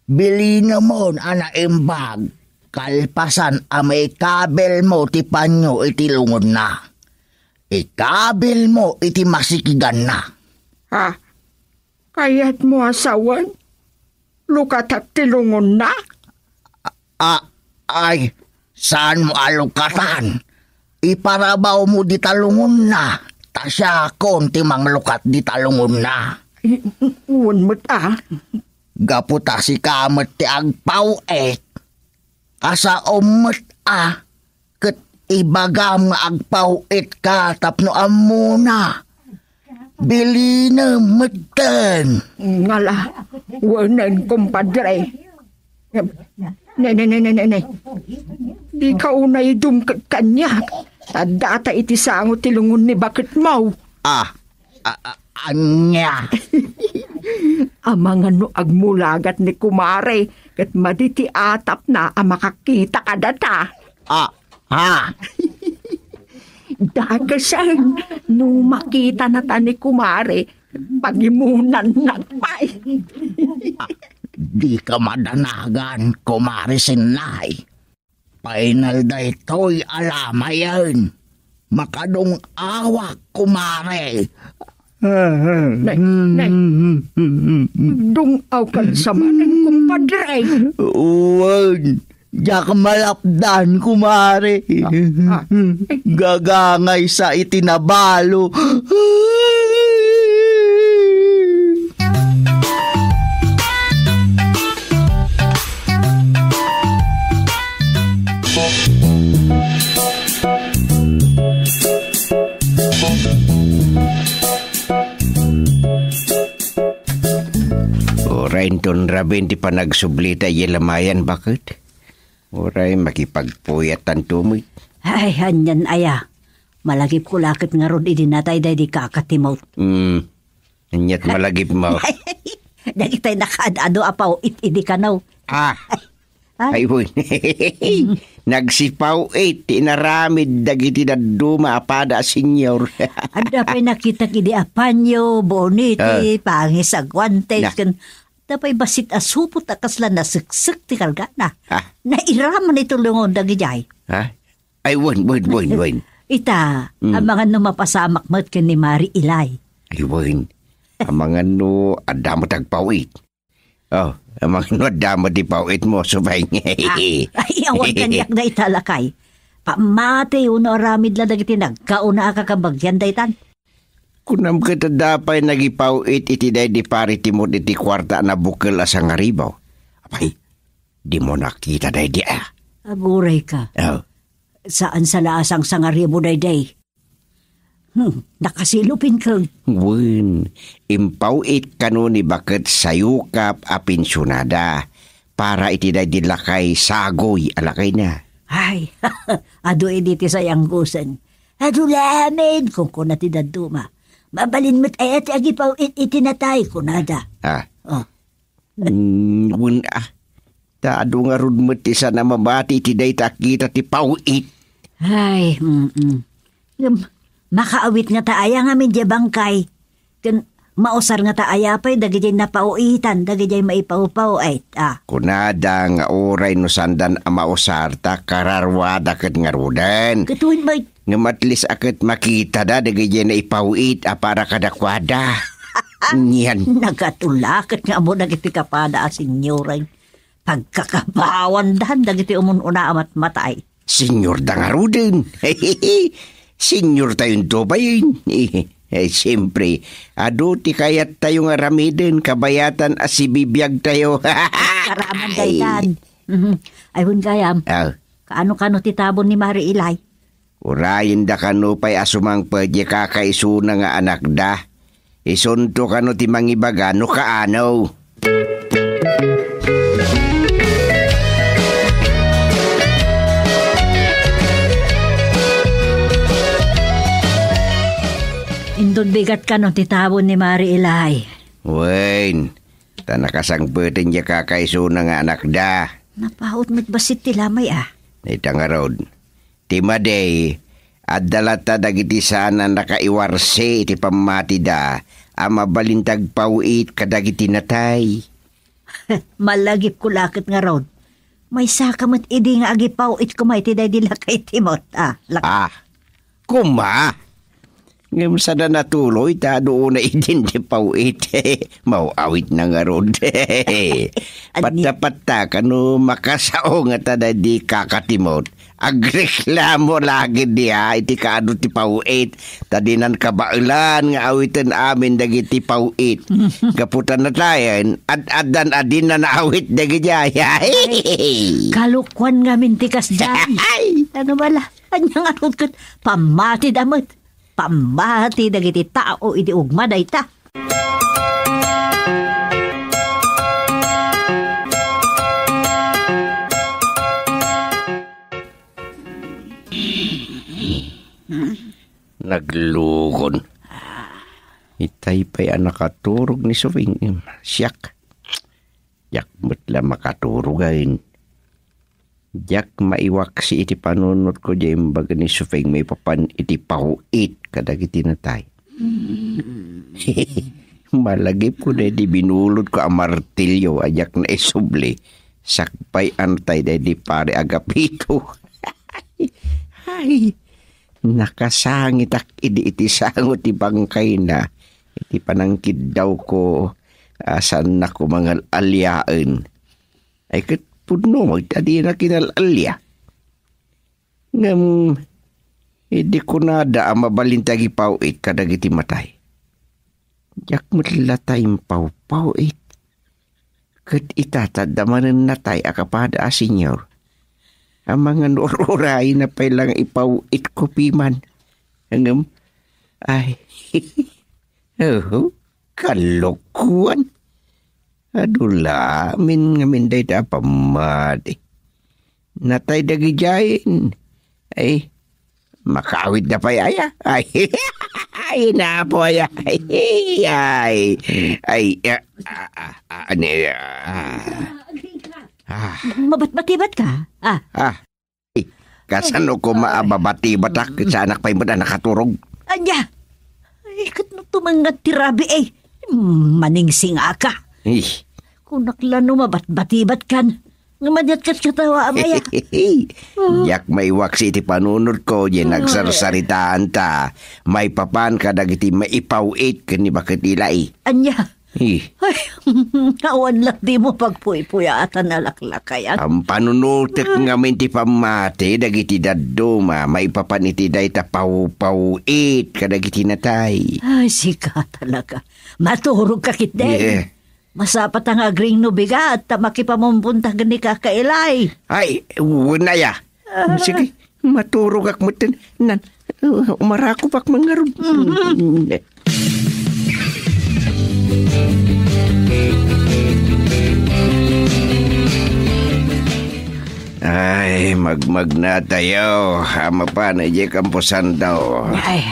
Bilinemon a naimbag kalpasan a maikabilmo ti panyo iti lungodna. Ikabilmo iti masikiganna. Ha? Kayatmo a sawen? Lukatak ti lungonna? A-, ay, saanmo a lukatan? Iparabawmo dita lungonna, ta siakon ti manglukat dita lungonna. Wen met a. Gapu ta sika met ti agpaw-it. Kasaom met a, ket ibagam nga agpaw-itka tapno ammona. Bilinem metten. Ngala, wenen, kumpadre. Ne, ne, ne, ne, ne, ne. Dika unay dumket kaniak. Ta data iti sango ti lungon ni baketmo. Ah, a-, a-, ania? Amangan no agmulagat ni kumare, ket madi ti atapna a makakita kadata. Ah, ha? Dakesen, no makitanata ni kumare, pagimunannak pay. Ah, dika madanagan, kumare Sinay. Painal daytoy a lamayen. Makadung-awak, kumare. Nay, nay. Dung-aw ka sa manen, kumpadre. Wen, diak malapdan, kumare. Ah, ah. Gagangaysa iti nabalo. Uray inton rabii ti panagsublita idiay lamayan, baket? Uray makipagpuyatanto met. Ay, anian aya. Malagipko la ket ngarud idi natay daydi kaka Timot. Hmm. Aniat malagipmo? Dagitay nakaad-adu a paw-it idi kano. Ah. Ay. Ay, wen. Nagsipaw-it ti inaramid dagiti dadduma a pada a senior. Adda pay nakitak idi a panyo, bonete, Ah. pangis a guantes, Na. ken adda pay bassit a supot a kasla naseksek ti kargana. Ah. Nairaman iti lungon dagijay. Ah? Ay, wen, wen, wen, wen. Ita, Mm. amangan no mapasamak met ken ni Mari Ilay. Ay, wen. Amangan no adda met agpaw-it. Oh, amangan no adda met ti paw-itmo, Supeng. Ah, ay, awan kaniak dayta, lakay. Pammati, uno aramid la dagiti nagkauna a kakabagian daytan. Kunam ket adda pay nagipaw-it iti daydi pari Timot iti kuarta a nabukel a sangaribaw. Apay, dimo nakita daydi, ah? Aguray ka. Oh. Saan sa la a sangsangaribo daydi? Hmm, nakasilupin ka. Wen, impaw-it kano ni baket Sayukap a pensionada para iti daydi lakay sagoy a lakayna. Ay, adu idi ti sayanggosen. Adu lamin, kunkuna ti dadduma. Mabalin met aya ti agipaw-it iti natay, kunada. Ah. Oh. Mm, wen, ah. Ta adu ngarud met ti saan a mabati iti dayta a kita ti paw-it. Ay, mm-mm. Ngem, makaawit ngata aya ngamin diay bangkay? Ken mausar ngata aya pay dagiti napaw-itan, dagiti maipawpaw-it, ah. Kunada nga uray no saandan a mausar, ta kararuada ket ngaruden. Ket wen met. Ngem at least a ket makitada dagiti naipaw-it a para kadakuada. Nian. Nagatula ket nga ammo dagiti kapada a senioren. Pagkakabawandan dagiti umun-una a matmatay. Senior da ngaruden. Senior tayo bayen. Eh, siyempre, adu ti kayat tayo nga ramiden kabayatan a sibibiag tayo. Karaman daytan. Mhm. Ay, wen gayam. Ah. Kaano-kano ti tabon ni Mari Ilay? Urayenda kano pay a sumangpet diay kakaisuna nga anakda. Isunto kano ti mangibaga no kaano. Inton bigat kano ti tabon ni Mari Ilay. Wen, ta nakasangpeten diay kakaisuna nga anakda. Napaut met bassit ti lamay, ah. Ita ngarud, ti madi, adda latta dagiti saan a nakaiwarsi iti pammatida a mabalin ti agpaw-it kadagiti natay. Malagipko la ket ngarud. Maysaka met idi nga agipaw-it koma iti daydi lakay Timot, ah, lak- Ah, koma? Ngem sada natuloy ta adu unay idin ti paw-it. Maw-awitna ngarud. Ania? Patta-patta kano makasao ngata daydi kaka Timot. Agreklamo la gidi, ah, iti kaadu ti paw-it. Ta dinan kabaelan nga awiten amin dagiti paw-it. Gapu ta natayen, ad-addan a dinna naawit dagidiay. Kalokuan ngamin ti kasdiay. Ay! Ano bala? Ania ngarud ket pammatida met? Pammati dagiti tao iti ugma dayta. Naglugon. Itay pay a nakaturog ni Supeng. Siak. Diak met la makaturogen. Diak maiwaksi iti panunotko diay imbaga ni Supeng maipapan iti paw-it kadagiti natay. Malagipko daydi binulodko a martillo a diak naisubli. Sakbay-an tay daydi pari Agapito. Ay, nakasangitak idi iti sango ti bangkayna. Iti panangkiddawko, a, saannak koma nga al-aliaen. Ay, ket pudno met a dina kinal-alia. Ngem, idi kunada a mabalin ti agipaw-it kadagiti matay. Diak met la tay impawpaw-it. Ket ita, ta adda manen natay a kapada a senior. Amangan ur-urayna pay la nga ipaw-itko piman. Ngem, ay, Oho, kalokuan. Adu la amin ngamin dayta a pammati. Natay dagidiay. Ay, makaawitda pay aya? Ay, ay, napo aya. Ay, ay, ay, ah, ah, ah, ah, ani, ah, ah. Mabatbatibat ka? Ah. Ah. Eh, Kasano koma a babatibatak ket saanak pay met a nakaturog? Ania? Ay, ket no tumengngat ti rabii, eh. Maningsingaka. Eh. Kunak la no mabatbatibatkan. Nga madiat ket katawa, amaya. Diak maiwaksi iti panunotko, diay nagsarsaritaanta. Maipapan kadagiti maipaw-it ken ni Baket Ilay. Ania? Eh. Ay, awan la dimo pagpuypuyaatan a laklakayan. Ang panunutek ngamin ti pammati dagiti dadduma, maipapan iti dayta pawpaw-it kadagiti natay. Ay, sika talaga. Maturog ka, Kitdeng. Eh. Masapata nga agring no bigat, ta makipamumbunta ken ni Kaka Ilay. Ay, wen aya. Ah. Sige, maturogak metten. Nan, uh, umarakopakman ngarud. Mhm. Ay, magmagnatayo. Amapan, idiay kamposanto. Ay,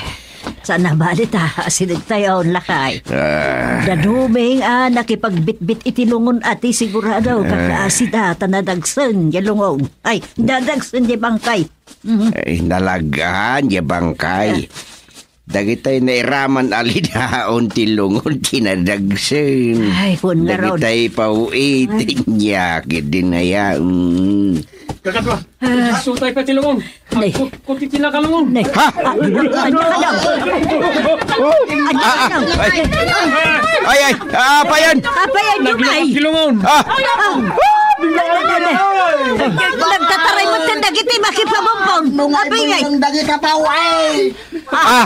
saan a bali ta, asidegtayo, lakay. Ah. Dadumeng a nakipagbitbit iti lungon a ti sigurado, ah, kakaasida, ta nadagsen diay lungon. Ay, nadagsen diay bangkay. Mhm. Ay, nalaggaan diay bangkay. Ah. Dagitay nairaman a lidaon ti lungon ti nadagsen. Ay, kun ngarud. Dagitay paw-it, ay, nia, ket dinaya, mm. Kakatwa, ah, sutay pa ti lungon. Nay. Kut-, kuti ti nakalungon. Nay. Ha? Ah, ano ka daw? Oh. Ano ka daw? Ah, ah, ay. Ay, ay, ah, apayan. Apayan, Jumay. Naglungon ti lungon. Ah. Ah. Nagtataray metten dagiti makipabumbon. Apay ngay. Dagita paw-it. Ah,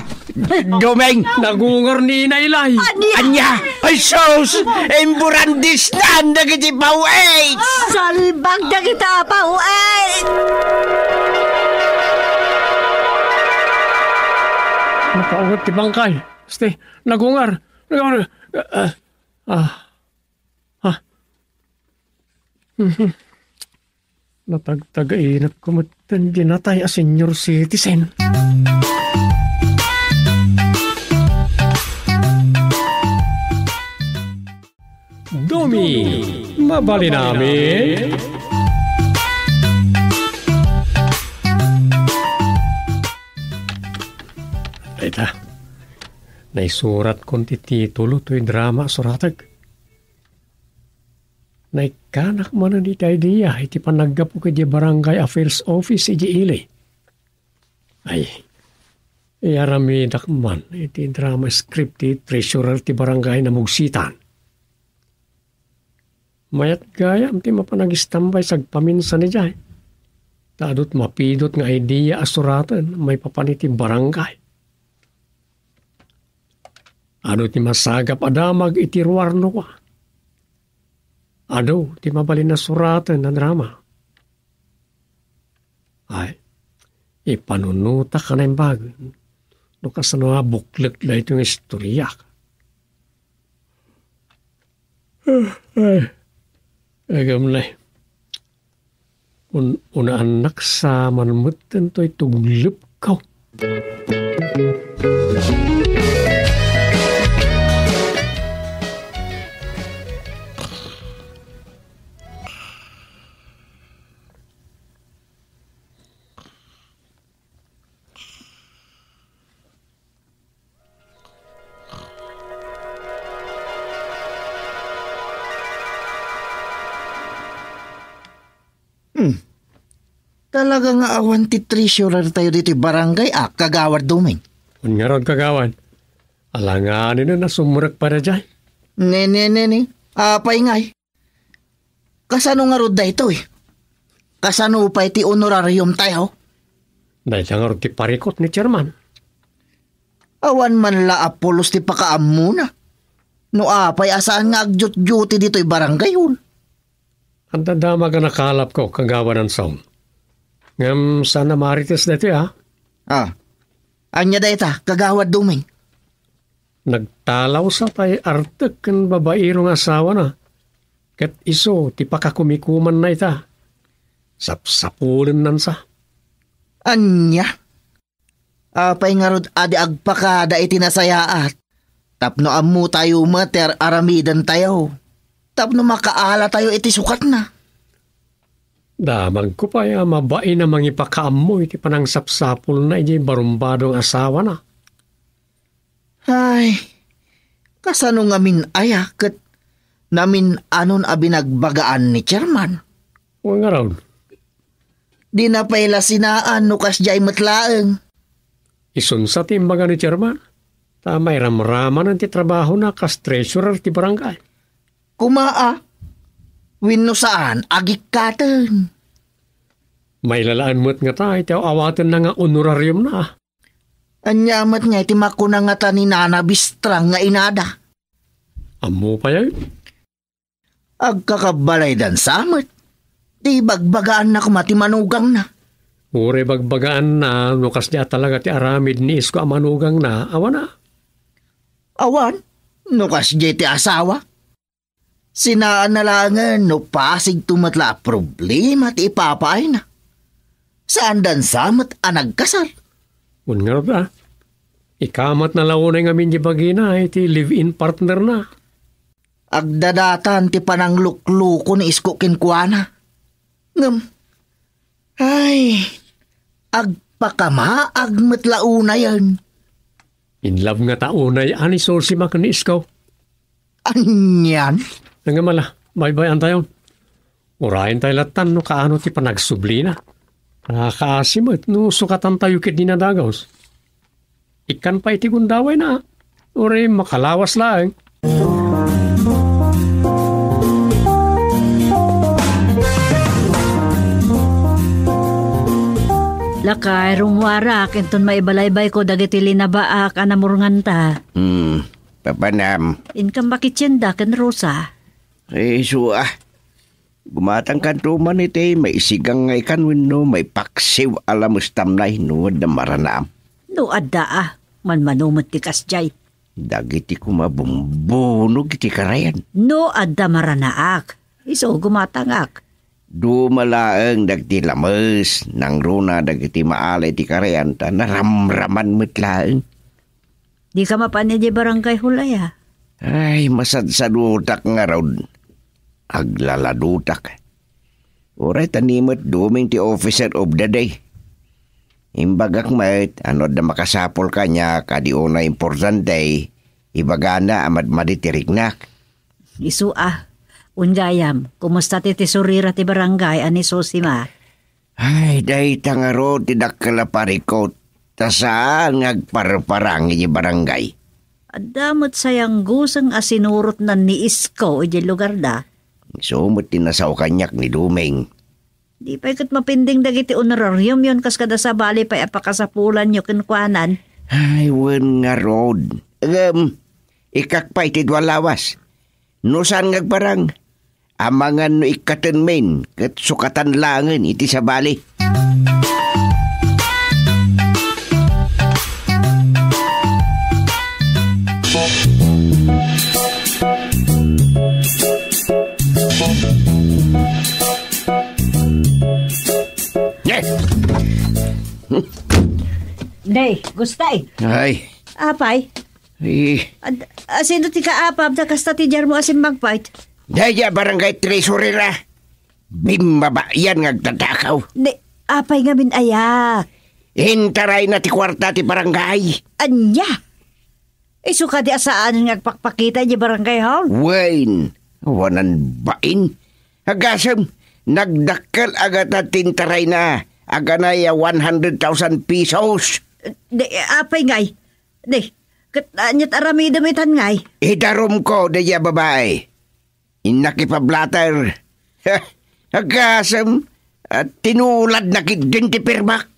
Doming! Nagungar ni Ina Ilay. Ania? Ania? Ay, sus! Imburandisnan dagiti paw-it! Salbag dagita paw-it! Nakaunget ti bangkay. Este, nagungar. Nagungar. Ah, ah. Ah. Mhm. Natagtagainat ko metten di natay a senior citizen. Domi, mabalin amin? Dayta, naisurat kon ti titulo toy drama a suratek. Naikkanak manen iti idea iti panaggapu iti Barangay Affairs Office iti ili. Ay, iyaramidak man iti drama script ti treasurer ti barangay Namugsitan. Mayat gayam ti mapan agistambay sagpaminsan idiay. Ta adut mapidot nga idea a suraten maipapan iti barangay. Adu ti masagap a damag iti ruar no kua. Adu ti mabalin a suraten a drama. Ay, ipanunotak a naimbag no kasano a buklek daytoy nga istoriak. Ay, agam na. Un-, unaannak sa manmetten toy tuglepko. Hmm. Talaga nga awan ti treasurer tayo ditoy barangay, a, Kagawad Doming? Wen ngarud, Kagawad. Alanganin a sumrek pay daydiay. Ne, ne, ne, ne. Apay ngay? Kasano ngarud daytoy? Kasano pay ti honorarium tayo? Dayta ngarud ti parikut ni chairman. Awan man la a pulos ti pakaammona. No apay a saan nga agduty ditoy barangay hall? Adda damag a nakalapko, Kagawad Anson. Ngem saan a marites daytoy, a? Ah. Ania dayta, Kagawad Doming? Nagtalawsa pay Artek ken babaero nga asawana, ket isu ti pakakumikumanna ita. Sapsapulennansa. Ania? Apay ngarud a di agpakada iti nasayaat tapno ammotayo met ti ar-aramidentayo, tapno makaala tayo iti sukatna? Damagko pay a mabain a mangipakaammo iti panangsapsapulna idiay barumbado nga asawana. Ay, kasano ngamin aya ket namin-anon a binagbagaan ni Chairman? Wen ngarud. Dina pay la sinaan no kasdiay met laeng. Isunsa ti imbaga ni Chairman, ta mairamramanen ti trabahona kas treasurer ti barangay. Kumaa, wenno saan, agikkaten. Mailalaen met ngata iti aw-awatenna nga honorariumna. Ania met ngay ti makuna ngata ni Nana Bistrang nga inada? Ammo pay, ay? Agkakabbalaydan sa met. Di bagbagaanna koma ti manugangna. Uray bagbagaanna no kasdi a talaga ti aramid ni Isko a manugangna, awan a. Awan, no kasdi ti asawa. Sinaanna laengen no pasigto met la a problema ti ipapaayna. Saandan sa met a nagkasar. Wen ngarud a. Ikamatna la unay ngamin di bagina iti live-in partnerna. Agdadatan ti pananglukloko ni Isko kenkuana. Ngem, ay, agpakamaag met la unayen. In love ngata unay a ni Sosima ken ni Isko. Anian? Ngem ala, baybay-antayon. Urayen tay lattan no kaano ti panagsublina. Nakaasi met no sukatantayo ketdi nadagus. Ikkan pay iti gundawayna. Uray makalawas laeng. Lakay, rummuarak inton maibalaybay ko dagiti linabaak a namurnganta. Hmm, papanam. Inka makitienda ken Rosa. Ay, isu a. Gumatangkanto man iti maisigang nga ikan wenno maipaksiw a lames tamnay no adda maranaam. No adda a, manmano met ti kasdiay. Dagiti koma bumbunog iti karayan. No adda maranaak, isu gumatangak. Duma laeng dagiti lames, nangruna dagiti maala iti karayan ta naramraman met laeng. Dika mapan idiay barangay hall aya? Ay, masadsadutak ngarud. Aglaladutak. Uray ta ni met Duming ti officer of the day. Imbagak met a no adda makasapul kaniak a di unay importante, ibagana a madmadi ti riknak. Isu a. Wen gayam, kumusta ti tesorera ti barangay a ni Sosima? Ay, dayta ngarud ti dakkel a parikut, ta saan nga agparparang idiay barangay. Adda met sayangguseng a sinurotnan ni Isko idiay lugarda. Isu met ti nasao kaniak ni Duming. Di pay ket mapending dagiti honorariumyon kas kada sabali pay a pakasapulanyo kenkuanan. Ay, wen ngarud. Ngem, ikkak pay ti dua lawas. No saan nga agparang, amangan no ikkatenmin ket sukatan laengen iti sabali. Nay, Gustay. Ay. Apay? Eh. Ad-, asino ti kaapam ta kasta ti diarmo a simmagpayt? Daydiay a barangay treasurer a. Bimmabayan nga agtatakaw. Ni, apay ngamin aya? Intarayna ti kuarta ti barangay. Ania? Isu kadi a saan nga agpakpakita idiay barangay hall? Wen, awanan bain. Agasem, nagdakkel a gatad ti intarayna, aganay a one hundred thousand pesos. Di, apay ngay? Di, ket aniat aramidem itan ngay? Idarumko daydiay a babai. Innak ipablatter. Agasem, a, tinuladna ketdin ti pirmak.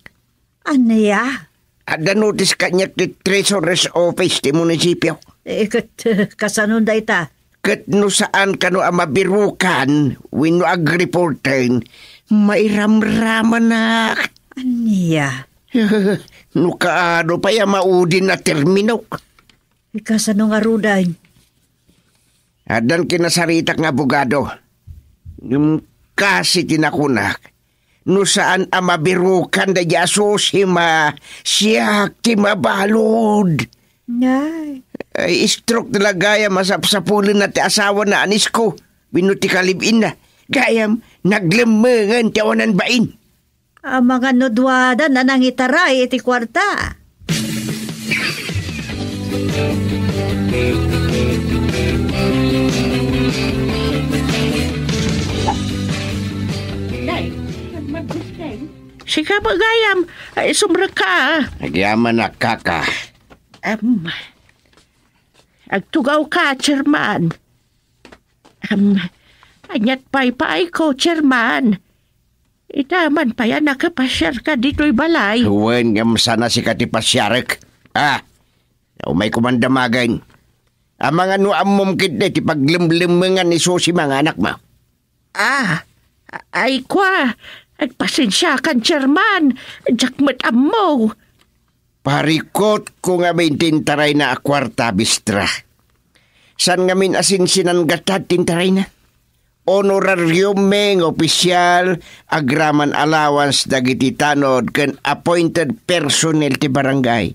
Ania? Adda notice kaniak ti treasurer's office ti munisipio. Eh, ket, kasano dayta? Ket no saan kano a mabirukan wenno agreporten, mairamramanak. Ania? No kaano pay a maudin a terminok. Kasano ngaruden? Addan kinasaritak nga abogado. Ngem kasi ti nakunak, no saan a mabirukan daydiay a Sosima, siak ti mabalud. Nay. Ay, stroke talaga ya masapsapulenna ti asawana a ni Isko, wenno ti kalib-inna. Gayam, naglemmengen ti awanan bain. Amangan no duada a nangitaray iti kuarta. Nay, sika met gayam, ay, sumrekka. Agyamanak, kaka. Em, agtugawka, Chairman. Em, aniat pay paayko, Chairman? Ita man pay a nakapasiarka ditoy balay. Wen, ngem saan a sika ti pasiarek. Ah, umayko man damagen. Amangan no ammom ketdi ti paglemlemmengan ni Susi nga anakmo. Ah, ay kua, agpasensiakan, Chairman. Diak met ammo. Parikutko ngamin ti intarayna a kuarta, Bistra. Saan ngamin a sinsinan gatad ti intarayna? Honorarium nga opisial, agraman allowance dagiti tanod ken appointed personnel ti barangay.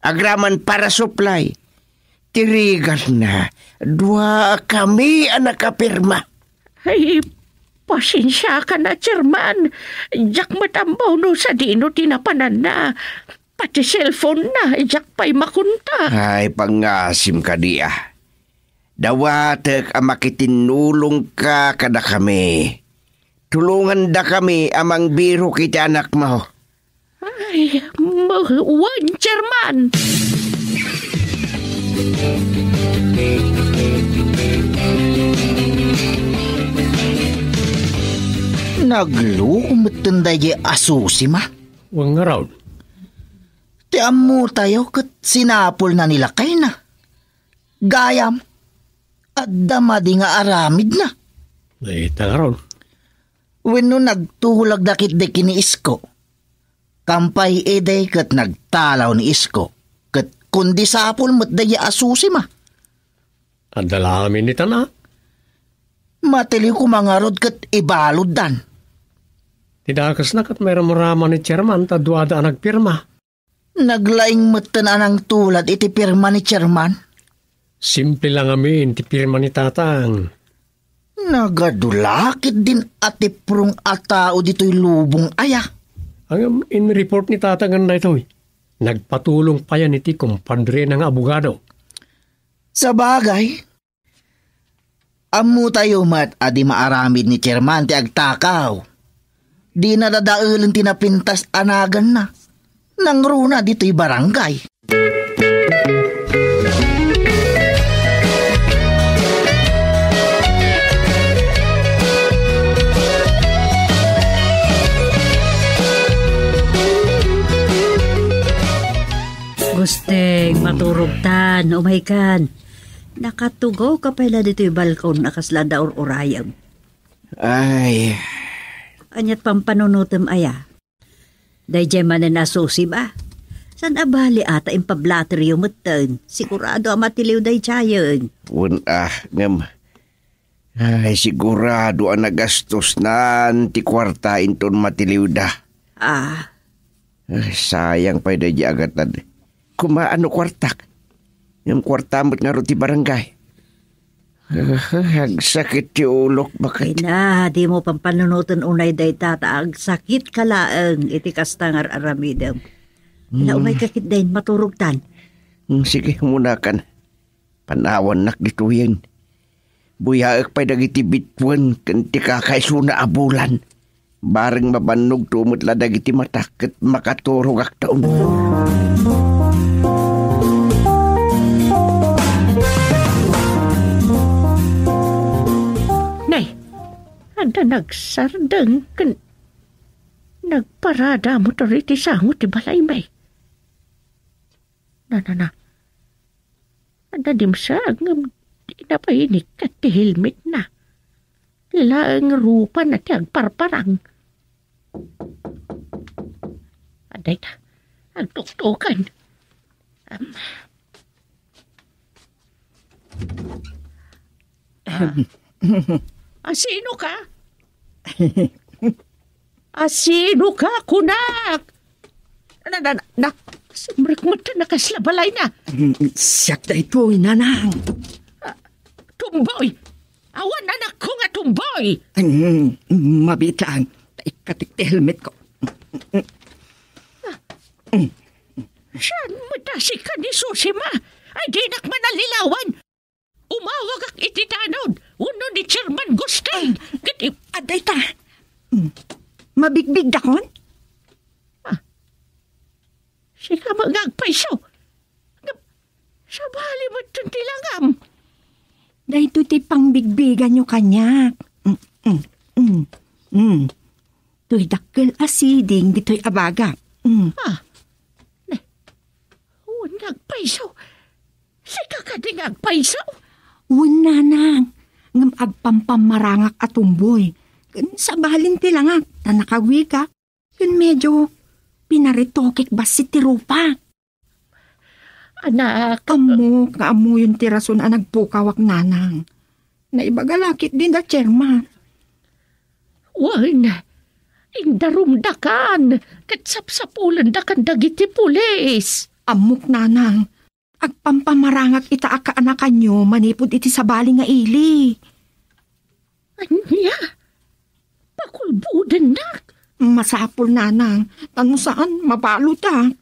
Agraman para supply. Ti rigatna, duakami a nakapirma. Ay, pasensiakan a, Chairman. Diak met ammo no sadino ti napananna. Pati cellphone-na, diak pay makontak. Ay, pangngasim kadi a. Dawatek a makitinnulongka kadakami. Tulongandakami a mangbirok iti anakmo. Ay, ma-, wen, Chairman. Nagluom metten daydiay a Susi, ma. Wen ngarud. Ti ammotayo ket sinapulna ni lakayna. Gayam, adda madi nga aramidna. Dayta ngarud. Wenno nagtulagda ketdi ken ni Isko. Kampay idi ket nagtalaw ni Isko. Ket kundi sapul met daydiay a Susi, ma. Adda laeng amin ni tana. Matiliw koma ngarud ket ibaluddan. Ti dakesna ket mairumrama ni Chairman ta duada a nagpirma. Naglaing metten a nangtulad iti pirma ni Chairman. Simple lang amin ti pirma ni Tatang. Nagadu la ketdin a tiprong a tao ditoy lubong aya. Ngem in-report ni Tatang daytoy. Nagpatulong payen iti kumpadrena nga abogado. Sabagay, ammotayo met a di maaramid ni Chairman ti agtakaw. Dina dadaelen ti napintas a naganna. Nangruna ditoy barangay. Gusteng, maturogtan, umaykan. Nakatugawka pay la ditoy balkon a kasla adda ur-urayem. Ay. Aniat pampanunotem aya? Daydiay manen a Susi ba? Saan a bali a ta impablateryo metten? Sigurado a matiliw daydiayen. Wen a, ngem. Ay, sigurado a nagastosnan ti kuarta inton matiliwda. Ah. Ay, sayang pay daydiay a gatad. Kumaano kuartak? Ngem kuarta met ngarud ti barangay. Ah, agsakit ti ulok, baket. Ina, dimo pampanunoten unay dayta ta agsakitka laeng iti kasta nga ar-aramidem. Ala, hmm, umayka ketdin, maturogtan. Hmm, sige, umunakan. Panawannak ditoyen. Buyaek pay dagiti bituen ken ti kakaisuna a bulan. Bareng mabannogto met la dagiti matak ket makaturogakton. Nay, adda nagsardeng ken nagparada motor iti sango ti balay, may. Na, na, na. Nadimsag ngem dina pay inikkat ti helmetna. Ti laeng rupana ti agparparang. Adda ita, agtuktukan. Am. Ah. Asino ka? Asino ka, kunak? Na, na, na, na, sumrek met na kasla balayna. Mm, siak daytoy, nanang. Ah, Tumboy, awan anakko nga Tumboy! Mm, mabiit laeng. Ta ikkatik ti helmet ko. Saan met a sika ni Susima? Ay, dinak man alilawan. Umawagak iti tanod, wenno ni Chairman Gusting. Ket i- Adda ita. Mm. Mabigbigdakon? Ah. Sika nga agpayso. Ngem, sabali met ti langam. Daytoy ti pangbigbiganyo kaniak. Mm, mm, mm, mm. Toy dakkel a siding ditoy a bagak. Mm. Ah. Ne. Wen nga agpayso. Sika kadi nga agpayso? Wen, nanang. Ngem agpampamarangak a tumboy. Ken sabalin ti langak, ta nakawigak. Ken medyo pinaritokek bassit ti rupak. Anak. Ammok nga ammoyon ti rason a nagpukawak, nanang. Naibaga la ketdi da Chairman. Wen, indarumdakan, ket sapsapulendakan dagiti pulis. Ammok, nanang. Agpampamarangak ita a kaanakanyo manipud iti sabali nga ili. Ania? Pakulbudennak? Masapul, nanang, ta no saan, mabaludak.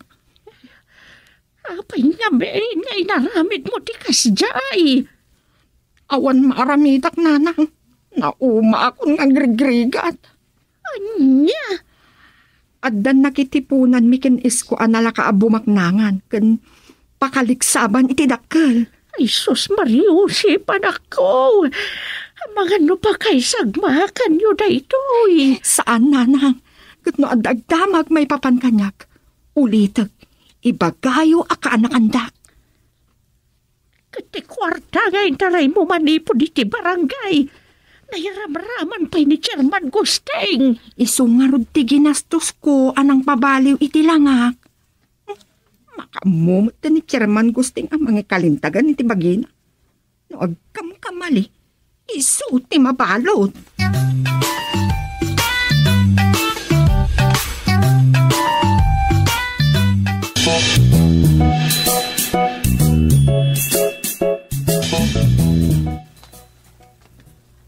Apay ngamin nga inaramidmo ti kasdiay? Awan maaramidak, nanang. Naumaakon nga agrigrigat. Ania? Addan nakitipunanmi ken isko a nalaka a bumaknangan ken pakaliksaban iti dakkel. Ay, sus, Maria Jose, panakko! Amangan no pakaisagmakanyo daytoy. Saan, nanang. Ket no adda agdamag maipapan kaniak, ulitek, ibagayo a kaanakandak. Ket ti kuarta nga intaraymo manipud iti barangay, nairamraman pay ni Chairman Gusting. Isu ngarud ti ginastosko a nangpabaliw iti langak. Makaammo met ni Chairman Gusting a mangikalintagan iti bagina. No agkamkamali, isu ti mabalud.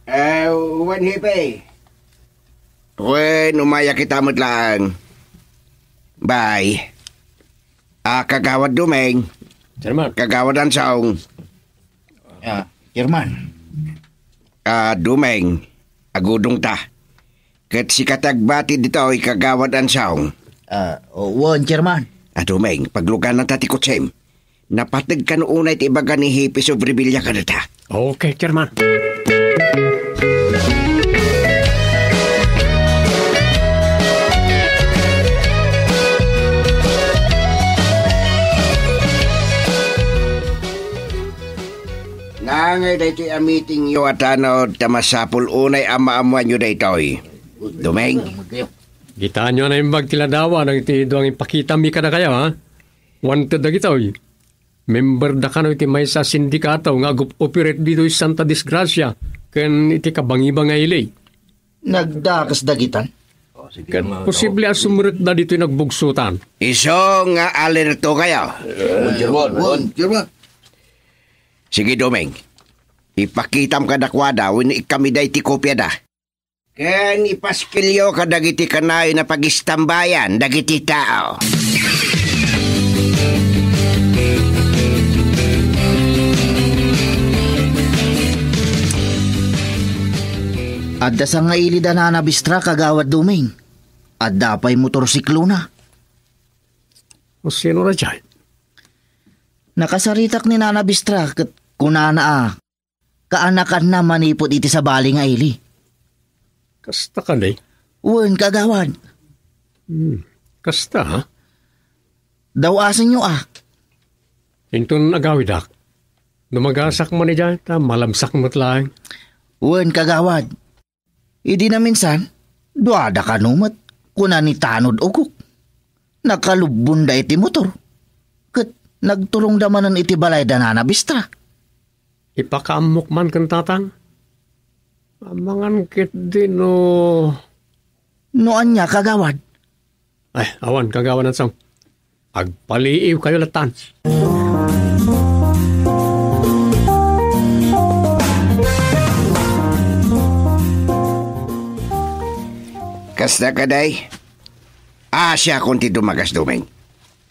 Eh, wen, Hepe. Wen, umaya kita met laeng. Bye. Ah, Kagawad Dumeng. Chairman. Kagawad Ansong. Ah, Chairman. Ah, Dumeng, agudongta. Ket sika ti agbati ditoy, Kagawad Ansong. Ah, o, wen, Chairman. Ah, Dumeng, paglugananta ti kotsem. Napateg kano unay ti ibaga ni Hepe Sobrevilla kadata. Okay, Chairman. Nangay daytoy a meetingyo a tanod ta masapul unay a maammoanyo daytoy. Dumeng. Kitaenyo a naimbag ti ladawan dagiti dua nga ipakitami kadakayo, ha? Wanted dagitoy. Member da kano iti maysa a sindikato nga agup-operate ditoy Santa Disgracia ken iti kabangiba nga ili. Nagdakes dagitan? Ket posible a sumrekda ditoy nagbugsotan. Isu nga alerto kayo. Wen, Chairman. Wen, Chairman. Sige, Doming. Ipakitam kadakuada wenno ikkamida iti kopiada. Ken ipaskilyo kadagiti kanayon a pagistambayan dagiti tao. Adda sangaili da Nana Bistra, Kagawad Doming. Adda pay motorsiklona. Sino ra jay? Nakasaritak ni Nana Bistra ket kunana a kaanakanna manipud iti sabali nga ili. Kasta kadi? Wen, Kagawad. Hmm, kasta, ha? Daw-asenyo, a. Inton agawidak. No magasak man idiay, ta malabsak met laeng. Wen, Kagawad. Idi naminsan, duada kano met, kuna ni Tanod Ugok. Nakalubbonda iti motor, ket nagturongda manen iti balay da Nana Bistra. Ipakaammok man ken tatang. Amangan ketdi no... No ania, Kagawad? Ay, awan, Kagawad Ansong. Agpaliiwkayo lattan. Kasta kadi, asiakon ti dumagas, Doming.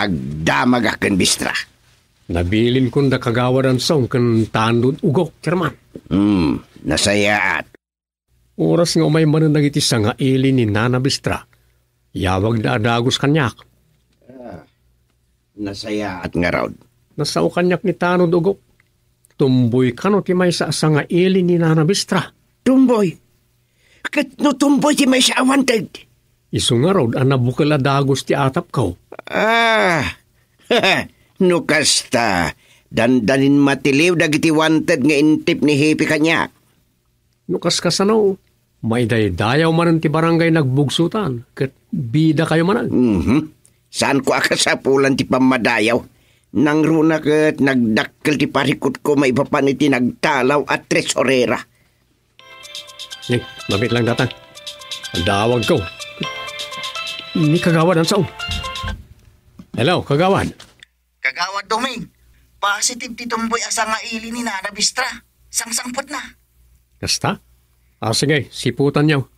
Agdamagak ken Bistra. Nabilinkon da Kagawad Ansong ken Tanod Ugok, Chairman. Hmm, nasayaat. Oras nga umay manen dagiti sangaili ni Nana Bistra, iyawagda a dagus kaniak. Ah, nasayaat ngarud. Nasao kaniak ni Tanod Ugok. Tumboy kano ti maysa a sangaili ni Nana Bistra. Tumboy? Ket no tumboy ti maysa a wanted? Isu ngarud a nabukel a dagus ti atapko. Ah, no kasta, dandanin matiliw dagiti wanted nga intip ni Hepe kaniak. No kaskasano, maidaydayaw manen ti barangay Nagbugsutan, ket bidakayo manen. Mhm. Saanko a kasapulan ti pammadayaw. Nangruna ket nagdakkel ti parikutko maipapan iti nagtalaw a tresorera. Ni, mabit lang data. Adawag ko. Ni Kagawad Ansong. Hello, Kagawad. Kagawad Doming, positive ti tumboy a sangaili ni Nana Bistra. Sangsangpetna. Kasta? Ah, sige, siputanyo.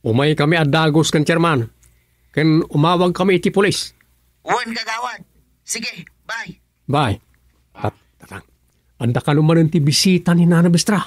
Umay kami a dagus ken Chairman. Ken umawag kami iti pulis. Wen, Kagawad. Sige, bye. Bye. Tat-, tatang. Adda kano manen ti bisita ni Nana Bistra.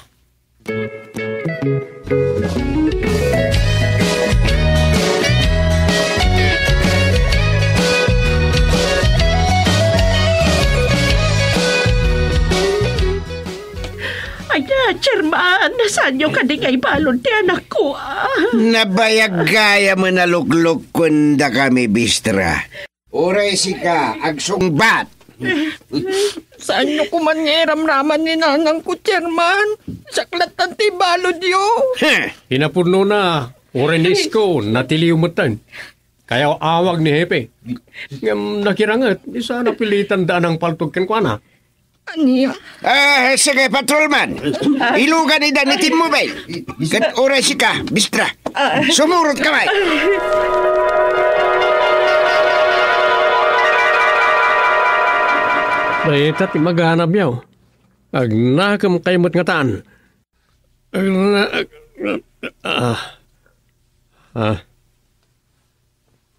Ay, Chairman, saanyo kadi nga ibalud ti anakko, ah? Nabayag gayam a naluklokken dakami, Bistra. Uray sika, agsungbat. Saanyo koman nga iramraman ni nanangko, Chairman. Siak lattan ti ibaludyo. Heh. Kinapudnona, uray ni Isko, natiliw metten. Kayaw-awag ni Hepe. Ngem nakiranget, di sa napilitan da a nangpaltog kenkuana. Ania? Ah, sige, patrolman. Ilugan ida ni Team Mobile. Ket uray sika, Bistra. Sumurot ka, bay. Dayta ti maganabyo. Agnakem kayo met ngatan. Agna-, ag-, ah. Ah.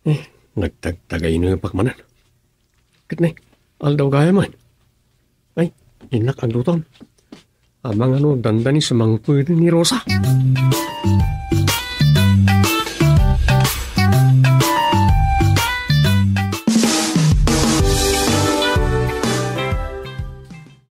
Eh, nagtagtagaynepak manen. Ket ne, aldaw gayam. Ay, innak agduton. Amangan no dandani sumangpet ni Rosa.